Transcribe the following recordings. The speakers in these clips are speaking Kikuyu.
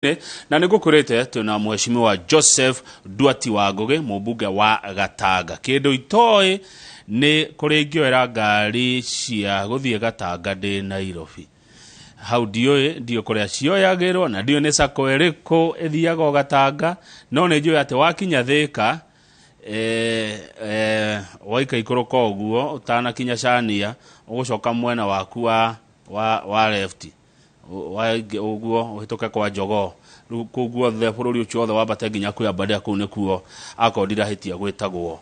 Na nä ngå kwä rä te twä na mheshimiwa Joseph Nduati wa Ngũgĩ, mũmbunge wa Gatanga. Kĩndũ itoĩ nĩ kũrĩa ingĩoera ngari cia gũthiĩ Gatanga ndĩ Nairobi. Hau ndiũĩ, ndiũĩ kũrĩa cioyagĩrwo na ndiũĩ nĩ sacco ĩrĩkũ ĩthiaga o Gatanga, no nĩ njũĩ atĩ wakinya Thĩka, waika ikũrũka ũguo ũtanakinya Cania, ũgũcoka mwena waku wa left ũguo ũhĩtũke kwa Njogoo. Rĩu kũu guothe bũrũri ũcio wothe wambate nginya kwĩ Aberdare, kũu nĩkuo akorwo ndirahĩtia gwĩtagwo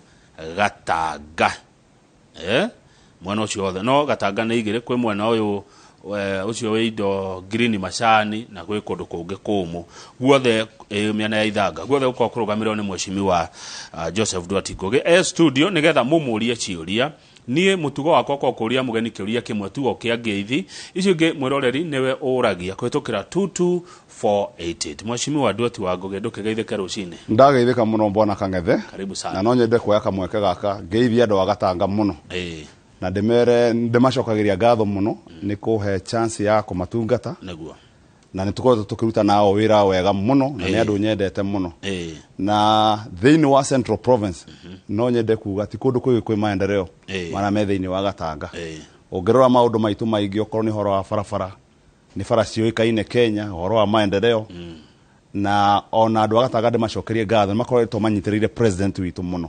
Gatanga. Mwena ũcio wothe, no Gatanga nĩ igĩrĩ, kwĩ mwena ũyũ ũcio wĩ indo green macani na gwĩ kũndũ kũngĩ kũmũ guothe, mĩena ya Ithanga guothe gũkorwo kũrũgamĩrĩrwo nĩ mheshimiwa Joseph Nduati Ngũgĩ e studio nĩgetha mũmũrie ciũria. Niĩ mũtugo wakwa kwa kũria mũgeni kĩũria kĩmwe tu o kĩa ngeithi, icio ingĩ mwĩroreri nĩwe ũragia kũhĩtũkĩra 22488. Mheshimiwa Nduati wa Ngũgĩ, ndũkĩgeithĩke rũcinĩ. Ndageithĩka mũno, bwana Kang'ethe. Karibu sana. Na no nyende kuoya kamweke gaka ngeithie andũ a Gatanga mũno na ndĩmere ndĩmacokagĩria ngatho mũno nĩ kũhe chance ya kũmatungata. Na nĩ tũkoretwo tũkĩruta nao wĩra wega mũno na nĩ andũ nyendete mũno. Na thĩinĩ wa Central Province no nyende kuga ti kũndũ kwĩ kwĩ maendeleo marĩa me thĩinĩ wa Gatanga. Ũngĩrora maũndũ maitũ maingĩ, okorwo nĩ ũhoro wa barabara, nĩ bara ciũĩkaine Kenya, ũhoro wa maendeleo. Na ona andũ a Gatanga ndĩmacokerie ngatho, nĩ makoretwo manyitĩrĩire president witũ mũno.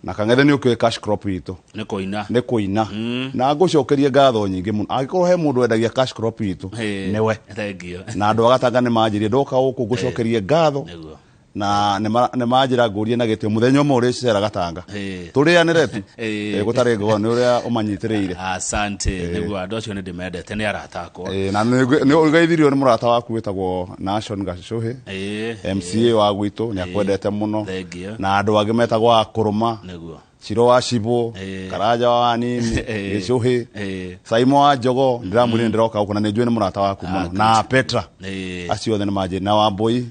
Na Kang'ethe, nĩ ũkĩũĩ cash crop witũ nĩ kũina. Nĩ kũina. Na ngũcokerie ngatho nyingĩ mũno, angĩkorwo he mũndũ wendagia cash crop witũ, nĩwe. Thank you. Na andũ a Gatanga nĩ manjĩrie ndoka gũkũ ngũcokerie ngatho. Na nĩ manjĩra ngũrie na gĩtĩo mũthenya ũmwe ũrĩcera Gatanga tũrĩanĩre tu. Gũtarĩ ngono nĩ ũrĩa ũmanyitĩrĩire. Asante. Nĩguo, andũ acio nĩ ndĩmendete, nĩ arata akwa. Na nĩ ũgeithirio nĩ mũrata waku wĩtagwo Nashon Gacũhĩ, MCA wa gwitũ, nĩ akwendete mũno. Thank you. Na andũ angĩ metagwo Akũrũma, Ciro wa Cibũ, Karanja wa Nini, Gĩcũhĩ, Saimo wa Njogo, ndĩramwĩrire ndĩroka gũkũ na nĩ njũĩ nĩ mũrata waku mũno, na Petra. Acio othe nĩ manjĩrire, na Wambũi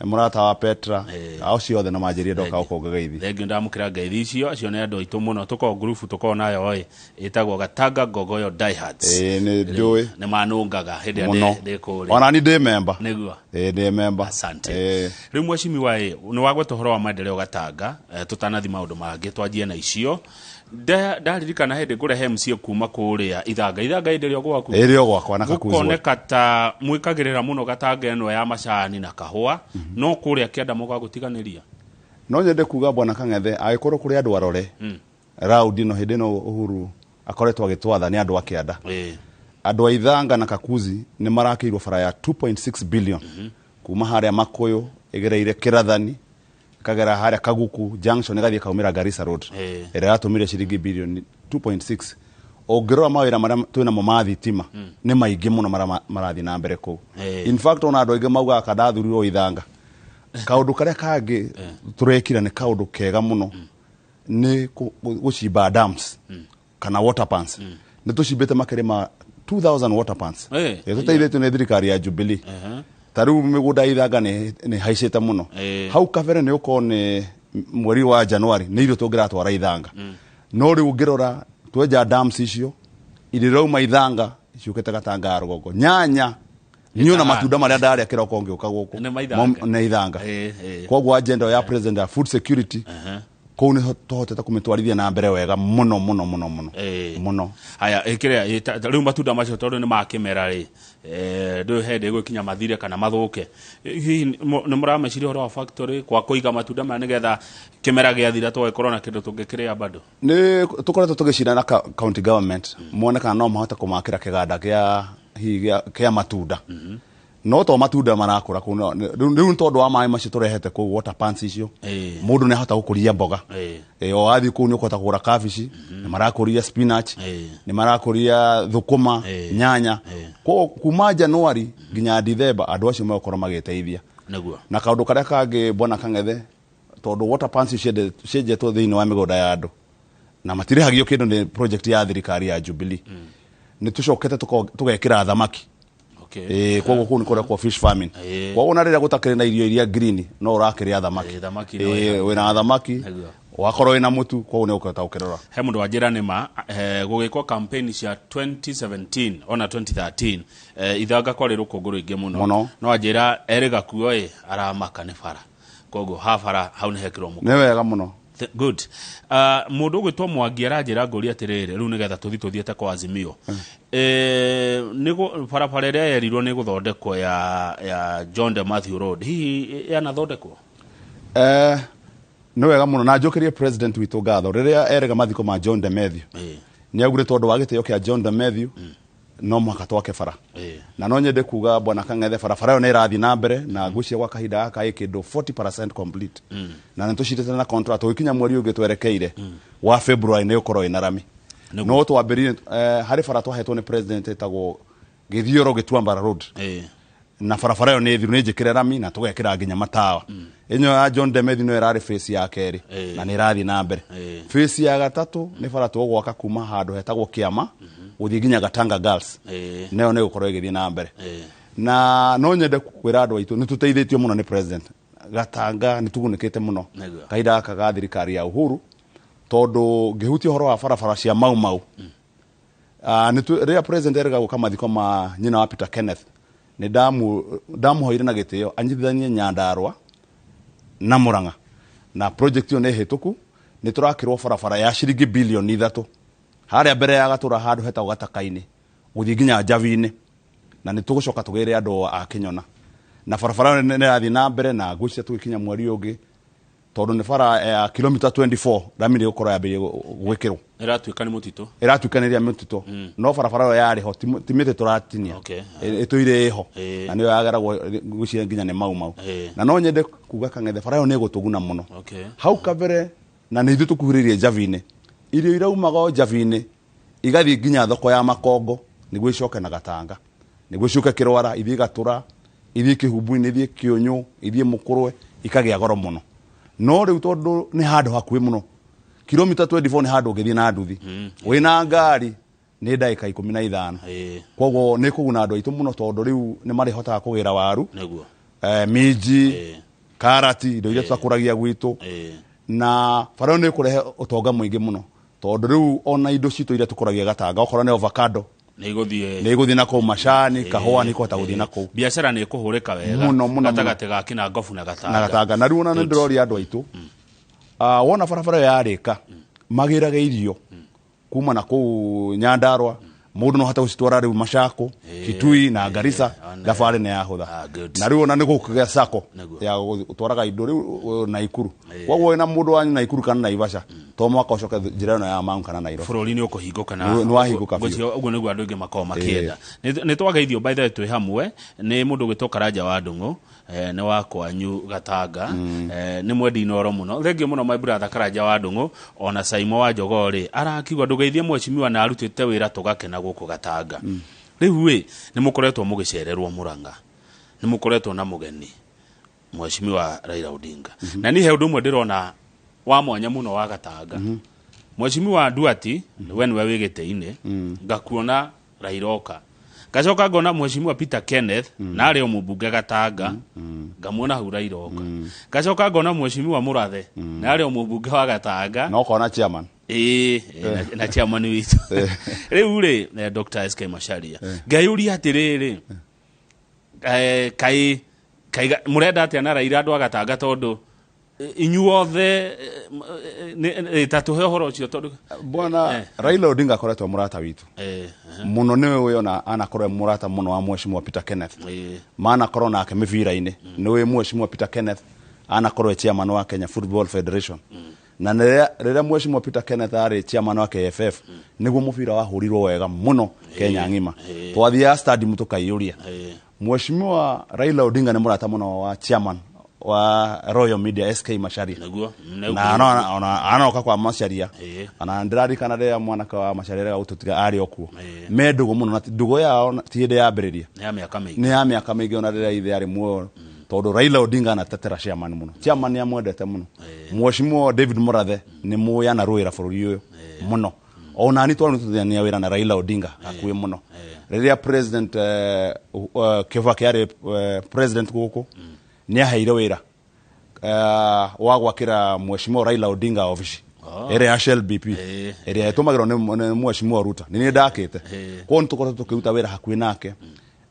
nĩ mũrata wa Petra. Acio othe nĩ manjĩrire ndoka gũkũ ngĩgeithie. Thank you, ndamũkĩra ngeithi icio. Acio nĩ andũ aitũ mũno. Tũkoragwo ngurubu tũkoragwo nayo ĩ ĩtagwo Gatanga Ngogoyo Diehards. Ĩĩ, nĩ njũĩ. Nĩ manũngaga hĩndĩ ĩrĩa mũno. ndĩ kũrĩa. Ona ni ndĩ memba. Ĩĩ, ndĩ memba. Asante. Rĩu mheshimiwa ĩ, nĩ wagweta ũhoro wa maendeleo Gatanga, tũtanathi maũndũ mangĩ twanjie na icio. Ndaririkana hĩndĩ ngũrehe MCA kuma kũrĩa Ithanga. Ithanga hĩndĩ ĩrĩa gwaku. Ĩrĩ o gwakwa na Kakuzi. Gũkoneka ta mwĩkagĩrĩra mũno Gatanga ĩno ya macani na kahũa, no kũrĩa kĩanda mũgagũtiganĩria. No nyende kuga, bwana Kang'ethe, angĩkorwo kũrĩ andũ arore raundi ĩno hĩndĩ ĩno Uhuru akoretwo agĩtwatha, nĩ andũ a kĩanda. Andũ a Ithanga na Kakuzi nĩ marakĩirwo bara ya 2.6 billion kuma harĩa Makũyũ ĩgereire Kĩrathani, ĩkagera harĩa Kaguku junction, ĩgathiĩ ĩkaumĩra Garissa Road, ĩrĩa yatũmire ciringi bilioni 2.6. Ũngĩrora mawĩra marĩa twĩnamo ma thitima nĩ maingĩ mũno marĩa marathiĩ na mbere kũu. In fact, ona andũ aingĩ maugaga kandathurirwo Ithanga. Kaũndũ karĩa kangĩ tũrekira nĩ kaũndũ kega mũno, nĩ gũcimba dams kana water pans. Nĩ tũcimbĩte makĩria ma 2000 water pans. Tũteithĩtio nĩ thirikari ya Jubilee. Ta rĩu mĩgũnda ya Ithanga nĩ haicĩte mũno. Hau kabere nĩ ũkorwo nĩ mweri wa January nĩ irio tũngĩratwara Ithanga, no rĩu ũngĩrora twenja dams icio, irio irauma Ithanga ciũkĩte Gatanga ya rũgongo, nyanya niĩ ona matunda marĩa ndarĩa kĩroko ngĩũka gũkũ Nĩ ma Ithanga. Nĩ Ithanga. Ĩĩ. Koguo agenda ya president ya food security kũu nĩ tũhotete kũmĩtwarithia na mbere wega mũno mũno mũno mũno mũno. Haya, kĩrĩa rĩu matunda macio tondũ nĩ ma kĩmera rĩ, ndũĩ hĩndĩ ĩgũkinya mathire kana mathũke. Hihi nĩ mũrameciria ũhoro wa factory kwa kũiga matunda maya nĩgetha kĩmera gĩathira tũgagĩkorwo na kĩndũ tũngĩkĩrĩa bado? Nĩ tũkoretwo tũgĩcira na county government mone kana no mahote kũmakĩra kĩganda kĩa hihi kĩa matunda, no to matunda marakũra kũu rĩu nĩ tondũ wa maĩ macio tũrehete kũu, water pans icio, mũndũ nĩ ahota gũkũria mboga. O wathiĩ kũu nĩ ũkũhota kũgũra kabici, nĩ marakũria spinach, nĩ marakũria thũkũma, nyanya. Koguo kuma January nginya Dithemba andũ acio megũkorwo magĩteithia. Na kaũndũ karĩa kangĩ, bwana Kang'ethe, tondũ water pans cienjetwo thĩinĩ wa mĩgũnda ya andũ na matirĩhagio kĩndũ, nĩ project ya thirikari ya Jubilee, nĩ tũcokete tũgekĩra thamaki. Koguo kũu nĩ kũrekwo fish farming. Koguo na rĩrĩa gũtakĩrĩ na irio iria green, no ũrakĩrĩa thamaki. Ĩĩ, thamaki no wĩna thamaki. Wakorwo wĩna mũtu, koguo nĩ ũkũhota gũkĩrora. He mũndũ wanjĩra nĩma gũgĩkwo campaign cia 2017 ona 2013, Ithanga kwarĩ rũkũngũ rũingĩ mũno. Mũno. No anjĩra erĩ gakuo ĩ aramaka nĩ bara, koguo ha bara hau nĩ hekĩrwo mũkwa. Nĩ wega mũno. Good. Mũndũ ũgwĩtwo Mwangi aranjĩra ngũria atĩrĩrĩ, rĩu nĩgetha tũthi tũthiĩte kwa Azimio, nĩgũ barabara ĩrĩa yerirwo nĩ gũthondekwo ya John de Matthew Road, hihi yanathondekwo? Nĩ wega mũno na njũkĩrie president witũ ngatho rĩrĩa erega mathiko ma John de Matthew. Nĩ augire tondũ wa gĩtĩo kĩa John de Matthew no mũhaka twake bara. Na no nyende kuga bwana Kang'ethe, barabara ĩyo nĩ ĩrathiĩ na mbere na ngwĩciria gwa kahinda gaka ĩ kĩndũ 40% complete, na nĩ tũcirĩte na contract tũgĩkinya mweri ũngĩ twerekeire wa February nĩ ũkorwo ĩna rami. No twambĩrĩrie harĩ bara twahetwo nĩ president ĩtagwo Gĩthioro Gĩtuamba Road, na barabara ĩyo nĩ thiru, nĩ njĩkĩre rami na tũgekĩra nginya matawa. Ĩno ya John de Matthew no ĩrarĩ phase ya kerĩ na nĩ ĩrathiĩ na mbere. Phase ya gatatũ nĩ bara tũgwaka kuma handũ hetagwo Kĩama gũthiĩ nginya Gatanga Girls, nayo nĩ gũkorwo ĩgĩthiĩ na mbere. Na no nyende kwĩra andũ aitũ nĩ tũteithĩtio mũno nĩ president. Gatanga nĩ tũgunĩkĩte mũno kahinda gaka ga thirikari ya Uhuru, tondũ ngĩhutia ũhoro wa barabara cia Mau Mau, rĩrĩa president erĩga gũka mathiko ma nyina wa Peter Kenneth, nĩ ndamuhoire na gĩtĩo anyitithanie Nyandarua na Murang'a, na project ĩyo nĩ hĩtũku. Nĩ tũrakĩrwo barabara ya ciringi bilioni 3 harĩa mbere ya Gatũra handũ hetagwo Gataka-inĩ gũthiĩ nginya Njabi-inĩ, na nĩ tũgũcoka tũgĩre andũ a Kĩnyona, na barabara ĩyo nĩ ĩrathiĩ na mbere na ngwĩciria tũgĩkinya mweri ũyũ ũngĩ, tondũ nĩ bara ya kilomita 24, rami nĩ ĩgũkorwo yambĩrĩrie gwĩkĩrwo. Ĩratuĩka nĩ mũtitũ. Ĩratuĩkanĩria mĩtitũ, no barabara ĩyo yarĩ ho, ti mĩtĩ tũratinia. Ĩtũire ĩho na nĩyo yageragwo ngwĩciria nginya nĩ Mau Mau. Na no nyende kuga Kang'ethe, bara ĩyo nĩ ĩgũtũguna mũno hau kabere, na nĩ ithuĩ tũkuhĩrĩirie Njabi-inĩ. Irio iraumaga o Njabi-inĩ igathiĩ nginya thoko ya Makongo nĩguo icoke na Gatanga, nĩguo icoke Kĩrwara, ithiĩ Gatũra, ithiĩ Kĩhumbu-inĩ, ithiĩ Kĩũnyũ, ithiĩ Mũkũrwe, ikagĩa goro mũno. No rĩu tondũ nĩ handũ hakuhĩ mũno, kilomita 24 nĩ handũ ũngĩthiĩ na nduthi, wĩna ngari nĩ ndagĩka 15. Koguo nĩ kũguna andũ aitũ mũno, tondũ rĩu nĩ marĩhotaga kũgĩra waru, minji, karati, indo iria tũtakũragia gwitũ. Na bara ĩyo nĩ ĩkũrehe ũtonga mũingĩ mũno, tondũ rĩu ona indo citũ iria tũkũragia Gatanga, okorwo nĩ avocado, nĩ igũthiĩ, nĩ igũthiĩ na kũu, macani, kahũa nĩ ikũhota gũthiĩ na kũu. Biacara nĩ ĩkũhũrĩka wega Mũno, mũno, mũno. gatagatĩ ga Kinangobu na Gatanga. Na Gatanga. Na rĩu ona nĩ ndĩroria andũ aitũ, wona barabara ĩyo yarĩka, magĩrage irio kuma na kũu Nyandarua, mũndũ no ahote gũcitwara rĩu Machako, Kitui na Garissa, thabarĩ nĩ yahũtha. Ah, good. Na rĩu ona nĩ gũkũgĩa sacco ya gũtwaraga indo rĩu Naikuru. Koguo wĩna mũndũ wanyu Naikuru kana Naivasha, to mũhaka ũcoke njĩra ĩno ya Mau kana Nairobi. Bũrũri nĩ ũkũhingũka na Nĩ wahingũka biũ. Ngwĩciria ũguo nĩguo andũ aingĩ makoragwo makĩenda. Nĩ twageithio by the way twĩ hamwe nĩ mũndũ ũgwĩtwo Karanja wa Ndung'u, nĩ wa kwanyu Gatanga, nĩ mwendi inoro mũno. Thengiũ mũno my brother Karanja wa Ndung'u. Ona Saimo wa Jogoo rĩ arakiuga ndũgeithie mheshimiwa na arutĩte wĩra tũgakena gũkũ Gatanga. Rĩu ĩ nĩ mũkoretwo mũgĩcererwo Murang'a, nĩ mũkoretwo na mũgeni mheshimiwa Raila Odinga, na niĩ he ũndũ ũmwe ndĩrona wa mwanya mũno wa Gatanga. Mheshimiwa Duati, we nĩwe wĩ gĩtĩ-inĩ, ngakuona Raila oka, ngacoka ngona mheshimiwa Peter Kenneth na arĩ o mũmbunge Gatanga, ngamuona hau Raila oka, ngacoka ngona mheshimiwa Murathe na arĩ o mũmbunge wa Gatanga. Na ũkona chairman. Ĩĩ, na chairman witũ rĩu rĩ, Dr. SK Macharia. Ngeyũria atĩrĩrĩ, kaĩ mũrenda atĩa na Raila andũ a Gatanga, tondũ inyuothe ta tũhe ũhoro ũcio tondũ Bwana Raila Odinga akoretwo mũrata witũ mũno, nĩwe ũyũ ona anakorwo e mũrata mũno wa mheshimiwa Peter Kenneth, manakorwo nake mĩbira-inĩ. Nĩũĩ mheshimiwa Peter Kenneth anakorwo e chairman wa Kenya Football Federation, na rĩrĩa mheshimiwa Peter Kenneth arĩ chairman wa KFF, nĩguo mũbira wahũrirwo wega mũno Kenya ng'ima, twathiaga stadium tũkaiyũria. Mheshimiwa Raila Odinga nĩ mũrata mũno wa chairman wa Royal Media SK Macharia. Na ona anoka kwa Macharia, ona ndĩraririkana rĩrĩa mwanake wa Macharia rega gũtũtiga arĩ o kuo. Me ndũgũ mũno, na ndũgũ yao ti hĩndĩ yambĩrĩria. Nĩ ya mĩaka mĩingĩ. Nĩ ya mĩaka mĩingĩ, ona rĩrĩa ithe arĩ muoyo, tondũ Raila Odinga anatetera chairman mũno, chairman nĩ amwendete mũno. Mheshimiwa David Murathe nĩ mũĩ anarũĩra bũrũri ũyũ mũno. Ona ni twarutithania wĩra na Raila Odinga hakuhĩ mũno rĩrĩa president Kibaki arĩ president gũkũ, nĩ aheire wĩra. wa gwakĩra Mheshimiwa Raila Odinga obici ĩrĩa ya Shell BP, ĩrĩa ĩtũmagĩrwo nĩ Mheshimiwa Ruto. Nĩ niĩ ndakĩte. Koguo nĩ tũkoretwo tũkĩruta wĩra hakuhĩ nake,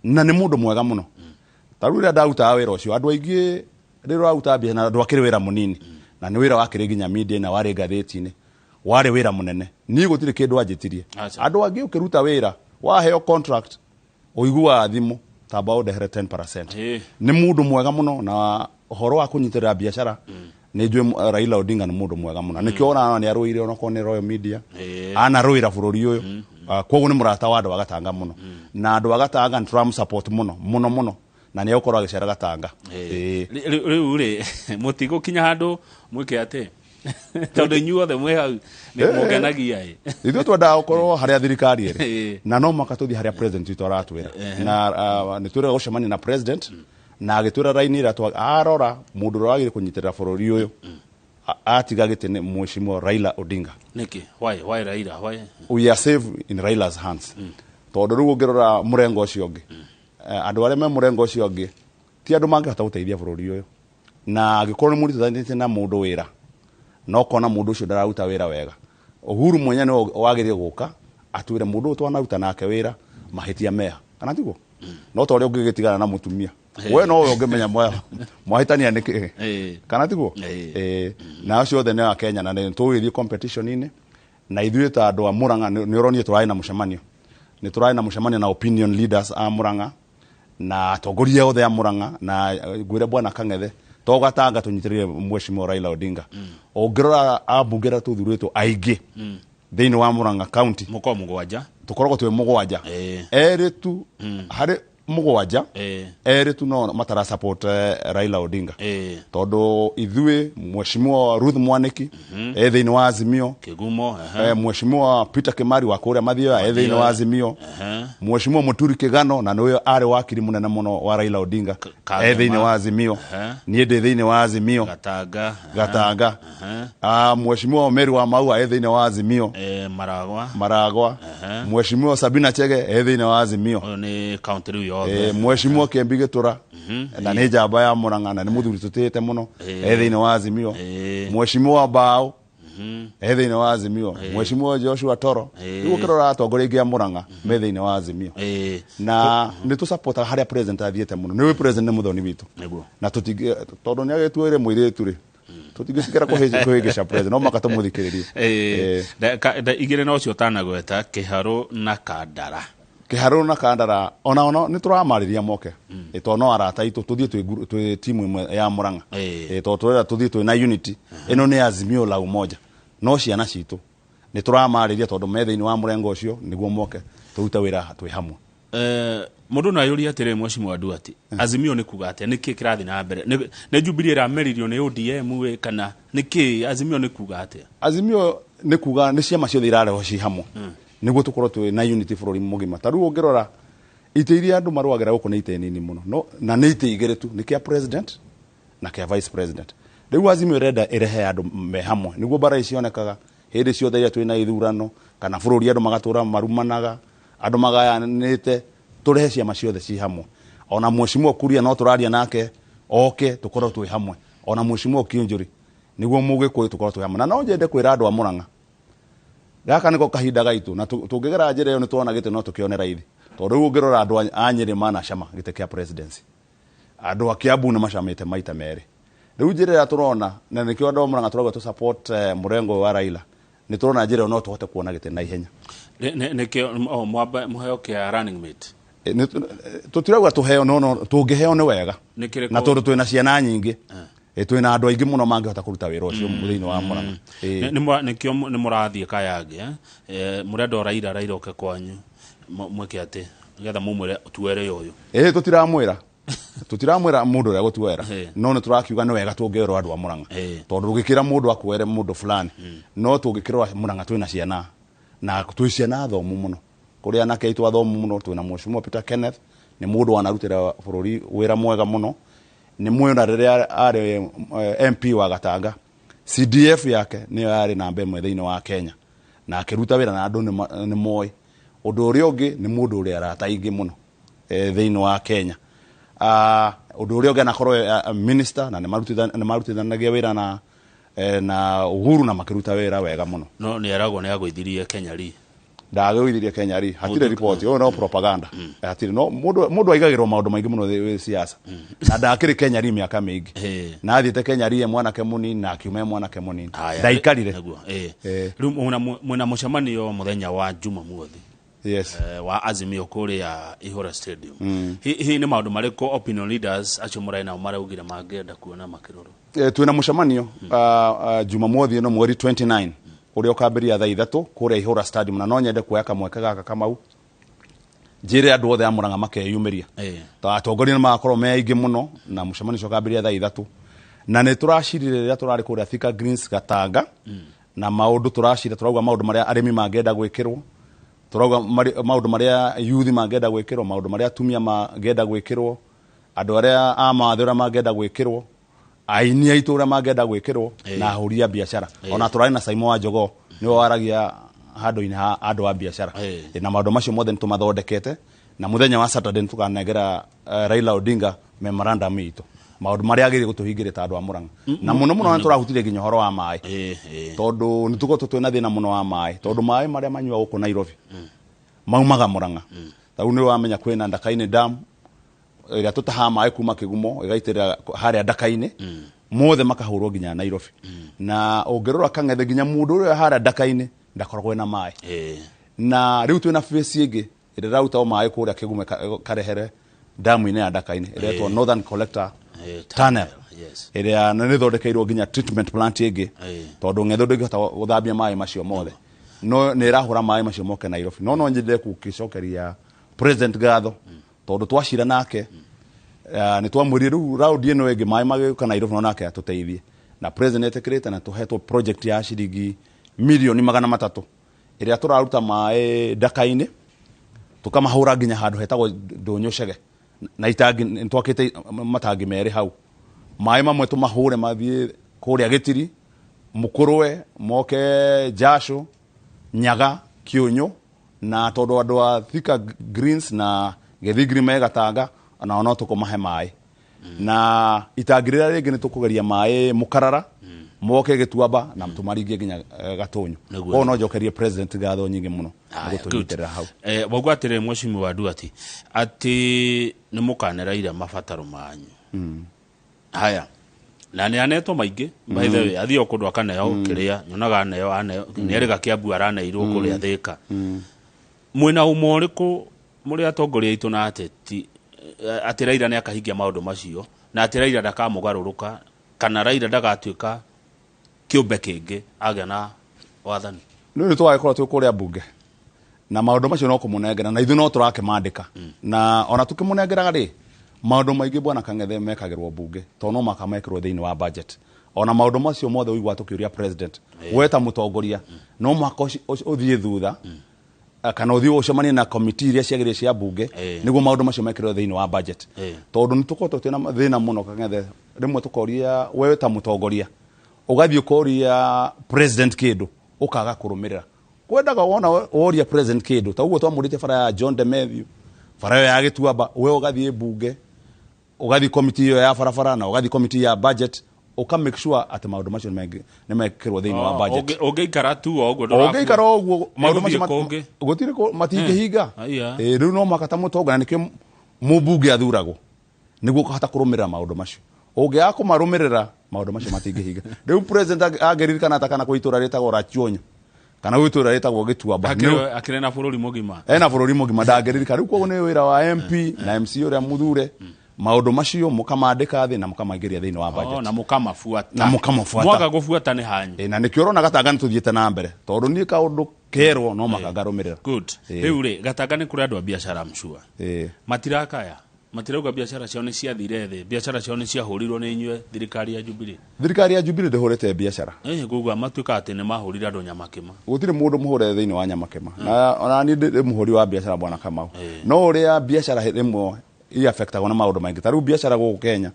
na nĩ mũndũ mwega mũno. Ta rĩu rĩrĩa ndarutaga wĩra ũcio, andũ aingĩ rĩrĩa ũraruta mbia na ndwakĩrĩ wĩra mũnini, na nĩ wĩra wakĩrĩ nginya media na warĩ ngathĩti-inĩ, warĩ wĩra mũnene. Niĩ gũtirĩ kĩndũ anjĩtirie. Andũ angĩ ũkĩruta wĩra waheo contract ũiguaga thimũ tamba ũndehere 10%. Nĩ mũndũ mwega mũno, na ũhoro wa kũnyitĩrĩra biacara nĩ njũĩ Raila Odinga nĩ mũndũ mwega mũno. Nĩkĩo ona nĩ arũire onakorwo nĩ Royal Media, anarũĩra bũrũri ũyũ. Koguo nĩ mũrata wa andũ a Gatanga mũno, na andũ a Gatanga nĩ tũramũsupport mũno mũno mũno, na nĩ egũkorwo agĩcera Gatanga. Rĩu rĩ mũtigũkinya handũ mwĩke atĩ tondũ inyuothe mwĩ hau nĩ mũngenagia ĩ. Ithuĩ twendaga gũkorwo harĩa thirikari ĩrĩ, na no mũhaka tũthiĩ harĩa president witũ aratwĩra, na nĩ twĩrĩga gũcemania na president, na agĩtwĩra raini ĩrĩa arora mũndũ ũrĩa wagĩrĩire kũnyitĩrĩra bũrũri ũyũ atiga gĩtĩ nĩ Mheshimiwa Raila Odinga. Nĩkĩ? Why Raila? Why? We are safe in Raila's hands. Tondũ rĩu ũngĩrora mũrengo ũcio ũngĩ, andũ arĩa me mũrengo ũcio ũngĩ ti andũ mangĩhota gũteithia bũrũri ũyũ, na angĩkorwo nĩ mũrutithanĩtie na mũndũ wĩra na ũkona mũndũ ũcio ndararuta wĩra wega, Uhuru mwenyewe nĩwe wagĩrĩire gũka atwĩre mũndũ ũyũ twanaruta nake wĩra mahĩtia meha, kana tiguo? No ta ũrĩa ũngĩgĩtigana na mũtumia we no we ũngĩmenya mwahĩtania nĩkĩ, kana tiguo? Na acio othe nĩ a Kenya, na nĩ tũgĩthiĩ competition-inĩ, na ithuĩ ta andũ a Murang'a nĩ ũronire tũrarĩ na mũcemanio, nĩ tũrarĩ na mũcemanio na opinion leaders a Murang'a na atongoria othe a Murang'a, na ngwĩre bwana Kang'ethe to Gatanga tũnyitĩrĩire Mheshimiwa Raila Odinga. Ũngĩrora ambunge arĩa tũthurĩtwo aingĩ thĩinĩ wa Murang'a County, mũkorwo mũgwanja, tũkoragwo twĩ mũgwanja, erĩ tu harĩ mũgwanja, erĩ tu no matara support Raila Odinga, tondũ ithuĩ Mheshimiwa Ruth Mwaniki e thĩinĩ wa Azimio. Kĩgumo. Mheshimiwa Peter Kimari wa kũrĩa Mathioya e thĩinĩ wa Azimio. Mheshimiwa Muturi Kĩgano, na nĩwe arĩ wakiri mũnene mũno wa Raila Odinga, e thĩinĩ wa Azimio. Niĩ ndĩ thĩinĩ wa Azimio. Gatanga. Gatanga. Mheshimiwa Mary wa Maua e thĩinĩ wa Azimio. Maragwa. Maragwa. Mheshimiwa Sabina Chege e thĩinĩ wa Azimio. Ũyũ nĩ county rĩu yothe. Mheshimiwa Kembi Gĩtũra, na nĩ njamba ya Murang'a na nĩ mũthuri tũtĩĩte mũno, e thĩinĩ wa Azimio. Mheshimiwa Bao e thĩinĩ wa Azimio. Mheshimiwa Joshua Toro. Rĩu ũkĩrora atongoria aingĩ a Murang'a me thĩinĩ wa Azimio, na nĩ tũsupportaga harĩa president athiĩte mũno. Nĩ president nĩ mũthoni witũ, na tũtingĩ, tondũ nĩ agĩtuĩre mũirĩtu rĩ, tũtingĩcikĩra kũhĩngĩca president, no mũhaka tũmũthikĩrĩrie. Igĩrĩ na ũcio ũtanagweta, Kĩharũ na Kandara. Kĩharũ na Kandara ona ono nĩ tũramarĩria moke, tondũ no arata aitũ, tũthiĩ twĩ timu ĩmwe ya Murang'a, tondũ tũrenda tũthiĩ twĩ na unity. Ĩno nĩ Azimio la Umoja, no ciana citũ nĩ tũramarĩria tondũ me thĩinĩ wa mũrengo ũcio, nĩguo moke tũrute wĩra twĩ hamwe. Mũndũ no ayũrie atĩrĩ, Mheshimiwa Nduati, Azimio nĩ kuga atĩa? Nĩkĩ kĩrathiĩ na mbere? Nĩ Jubilee ĩrameririo nĩ ODM ĩ, kana nĩkĩ? Azimio nĩ kuga atĩa? Azimio nĩ kuga nĩ ciama ciothe irarehwo ci hamwe, nĩguo tũkorwo twĩ na unity bũrũri mũgima. Ta rĩu ũngĩrora itĩ iria andũ marũagĩra gũkũ nĩ itĩ nini mũno, no, na nĩ itĩ igĩrĩ tu, nĩ kĩa president na kĩa vice president. Rĩu Azimio ĩrenda ĩrehe andũ me hamwe, nĩguo mbara ici cionekaga hĩndĩ ciothe iria twĩna ithurano kana bũrũri, andũ magatũra marumanaga, andũ magayanĩte. Tũrehe ciama ciothe ci hamwe. Ona Mheshimiwa Kuria no tũraria nake oke tũkorwo twĩ hamwe, ona Mheshimiwa Kiunjuri, nĩguo Mũgĩkũyũ tũkorwo twĩ hamwe. Na no nyende kwĩra andũ a Murang'a, gaka nĩko kahinda gaitũ, na tũngĩgera njĩra ĩyo nĩ tuona gĩtĩ no tũkĩone raithi, tondũ rĩu ũngĩrora andũ a Nyĩrĩ manacama gĩtĩ kĩa presidency, andũ a Kiambu nĩ macamĩte maita merĩ. Rĩu njĩra ĩrĩa tũrona, na nĩkĩo andũ a Murang'a tũrauga tũ support mũrengo ũyũ wa Raila, nĩ tũrona njĩra ĩyo no tũhote kuona gĩtĩ na ihenya. Nĩkĩo mwamba mũheo kĩa running mate? Tũtirauga tũheo, no tũngĩheo nĩ wega, na tondũ twĩna ciana nyingĩ, twĩna andũ aingĩ mũno mangĩhota kũruta wĩra ũcio thĩinĩ wa Murang'a. Nĩkĩo nĩ mũrathiĩ Kayange, mũrenda o Raila, Raila oke kwanyu mwĩke atĩ nĩgetha mumwĩre tuere ũyũ? Tũtiramwĩra mũndũ ũrĩa gũtuera, no nĩ tũrakiuga nĩ wega tũngĩerwo andũ a Murang'a, tondũ ũgĩkĩra mũndũ akuere mũndũ fulani, no tũngĩkĩrwo Murang'a twĩna ciana, na twĩ ciana athomu mũno, kũrĩ anake aitũ athomu mũno. Twĩna Mheshimiwa Peter Kenneth, nĩ mũndũ wanarutĩra bũrũri wĩra mwega mũno, nĩ mwena rĩrĩa arĩ MP wa Gatanga, CDF yake nĩyo yarĩ namba ĩmwe thĩinĩ wa Kenya, na akĩruta wĩra na andũ nĩ moĩ. Ũndũ ũrĩa ũngĩ nĩ mũndũ ũrĩ arata aingĩ mũno thĩinĩ wa Kenya. Ũndũ ũrĩa ũngĩ anakorwo minister, na nĩ marutithanagia wĩra na Uhuru na makĩruta wĩra wega mũno. No nĩ aragwo nĩ agũithirie Kenya ri. Ndagĩũithirie Kenya ri, hatirĩ report ĩyo, no propaganda. Hatirĩ, no mũndũ aigagĩrwo maũndũ maingĩ mũno wĩ siasa, na ndakĩrĩ Kenya ri mĩaka mĩingĩ. Na athiĩte Kenya ri e mwanake mũnini na akiuma e mwanake mũnini. Ndaikarire. Nĩguo. Rĩu mwĩna mũcemanio mũthenya wa Jumamothi. Yes. Wa Azimio kũrĩa Ihũra Stadium. Hihi nĩ maũndũ marĩkũ opinion leaders acio mũrarĩ nao maraugire mangĩenda kuona makĩrorwo? Twĩna mũcemanio Jumamothi ĩno mweri 29 ũrĩa ũkambĩrĩria thaa 3 kũrĩa Ihũra Stadium, na no nyende kuoya kamweke gaka Kamau njĩre andũ othe a Murang'a makeyumĩria. Ta atongoria nĩ magakorwo me aingĩ mũno, na mũcemanio ũcio ũkambĩrĩria thaa 3, na nĩ tũracirire rĩrĩa tũrarĩ kũrĩa Thika Greens Gatanga, na maũndũ tũracira tũrauga maũndũ marĩa arĩmi mangĩenda gwĩkĩrwo, tũrauga maũndũ marĩa youth mangĩenda gwĩkĩrwo, maũndũ marĩa atumia mangĩenda gwĩkĩrwo, andũ arĩa a mawathe ũrĩa mangĩenda gwĩkĩrwo, aini aitũ ũrĩa mangĩenda gwĩkĩrwo, na ahũri a biacara. Ona tũrarĩ na Saimo wa Jogoo, nĩwe waragia handũ-inĩ ha andũ a biacara. Na maũndũ macio mothe nĩtũmathondekete, na mũthenya wa Saturday nĩtũkanengera Raila Odinga memorandum itũ, maũndũ marĩa agĩrĩire gũtũhingĩria ta andũ a Murang'a. Na mũno mũno nĩtũrahutirie nginya ũhoro wa maĩ. Tondũ nĩtũkoretwo twĩna thĩna mũno wa maĩ, tondũ maĩ marĩa manyuagwo gũkũ Nairobi maumaga Murang'a. Ta rĩu nĩwamenya kwĩna Ndakainĩ Dam ĩrĩa tũtahaga maĩ kuma Kĩgumo ĩgaitĩrĩra harĩa Ndakainĩ, mothe makahũrwo nginya Nairobi. Na ũngĩrora Kang'ethe nginya mũndũ ũrĩa harĩa Ndakainĩ ndakoragwo ena maĩ. Na rĩu twĩna phase ĩngĩ ĩrĩa ĩraruta o maĩ kũrĩa Kĩgumo karehere damu-inĩ ya Ndakainĩ, ĩretwo Northern Collector Tunnel. Ĩrĩa nĩ ĩthondekeirwo nginya treatment plant ĩngĩ, tondũ Ng'ethe ndũngĩhota gũthambia maĩ macio mothe, no nĩ ĩrahũra maĩ macio moke Nairobi. No nyende gũkĩcokeria President ngatho, tondũ twacira nake, nĩ twamwĩrire rĩu round ĩno ĩngĩ maĩ magĩũka Nairobi no nake atũteithie, na President etĩkĩrĩte, na tũhetwo project ya ciringi mirioni 300 ĩrĩa tũraruta maĩ Ndakainĩ tũkamahũra nginya handũ hetagwo Ndũnyũ Cege, na itangi nĩtwakĩte matangi merĩ hau, maĩ mamwe tũmahũre mathiĩ kũrĩa Gĩtiri, Mũkũrwe, moke Njacũ, Nyaga, Kĩũnyũ, na tondũ andũ a Thika Greens na Gĩthingiri me Gatanga nao no tũkũmahe maĩ. Na itangi rĩrĩa rĩngĩ nĩ tũkũgeria maĩ Mũkarara, moke Gĩtuamba na tũmaringie nginya Gatũnyũ. Koguo no njokerie President ngatho nyingĩ mũno nĩ gũtũnyitĩrĩra hau. Wauga atĩrĩrĩ Mheshimiwa Nduati, atĩ nĩ mũkaneraire mabataro manyu. Haya, na nĩ anetwo maingĩ, by the way, athiĩ o kũndũ akaneo kĩrĩa nyonaga aneo, aneo nĩ erĩga Kĩambu araneirwo kũrĩa Thĩka. Mwĩna ũma ũrĩkũ mũrĩ atongoria aitũ na ateti atĩ Raila nĩ akahingia maũndũ macio, na atĩ Raila ndakamũgarũrũka, kana Raila ndagatuĩka kĩũmbe kĩngĩ agĩa na wathani? Nĩ nĩ tũgagĩkorwo twĩ kũrĩa mbunge, na maũndũ macio no kũmũnengera, na ithuĩ no tũrakĩmandĩka, na ona tũkĩmũnengeraga rĩ, maũndũ maingĩ bwana Kang'ethe mekagĩrwo mbunge, tondũ no mũhaka mekĩrwo thĩinĩ wa budget. Ona maũndũ macio mothe ũiguaga tũkĩũria President, we ta mũtongoria no mũhaka ũthiĩ thutha, kana ũthiĩ ũcemanie na committee iria ciagĩrĩire cia mbunge, nĩguo maũndũ macio mekĩrwo thĩinĩ wa budget. Tondũ nĩ tũkoretwo twĩna thĩna mũno Kang'ethe, rĩmwe tũkoria we ta mũtongoria ũgathiĩ ũkoria President kĩndũ ũkaga kũrũmĩrĩra. Kwendaga wona woria President kĩndũ ta ũguo twamũrĩte bara ya John de Matthew, bara ĩyo ya Gĩtuamba, we ũgathiĩ mbunge, ũgathiĩ committee ĩyo ya barabara na ũgathiĩ committee ya budget, ũka make sure atĩ maũndũ macio nĩ mekĩrwo thĩinĩ wa budget. Ũngĩikara tu o ũguo ndũrakua. Ũngĩikara o ũguo, maũndũ macio Nĩgũthiĩ kũngĩ. gũtirĩ matingĩhinga. Aiya. Rĩu no mũhaka ta mũtongoria, na nĩkĩo mũmbunge athuragwo, nĩguo ũkahota kũrũmĩrĩra maũndũ macio. Ũngĩaga kũmarũmĩrĩra, maũndũ macio matingĩhinga. Rĩu President angĩririkana ta kana kwĩ itũũra rĩtagwo Rachuonyo, kana gwĩ itũũra rĩtagwo Gĩtuamba. Akĩrĩ na bũrũri mũgima. Ena bũrũri mũgima, ndangĩririkana. Rĩu koguo nĩ wĩra wa MP na MC ũrĩa mũthure, maũndũ macio mũkamandĩka thĩ na mũkamaingĩria thĩinĩ wa budget. Na mũkamabuata. Na mũkamabuata. Mwaga gũbuata nĩ hanyu. Na nĩkĩo ũrona Gatanga nĩ tũthiĩte na mbere, tondũ niĩ kaũndũ kerwo no mũhaka ngarũmĩrĩra. Good. Rĩu rĩ, Gatanga nĩ kũrĩ andũ a biacara mshua. Matirakaya. Matirauga biacara ciao nĩ ciathire thĩ, biacara ciao nĩ ciahũrirwo nĩ inyuĩ thirikari ya Jubilee. Thirikari ya Jubilee ndĩhũrĩte biacara. Kuga matuĩka atĩ nĩ mahũrire andũ nyamakĩma. Gũtirĩ mũndũ mũhũre thĩinĩ wa nyamakĩma. Na ona niĩ ndĩ mũhũri wa biacara bwana Kamau. No ũrĩa biacara rĩmwe i-affectagwo na maũndũ maingĩ. Ta rĩu biacara gũkũ Kenya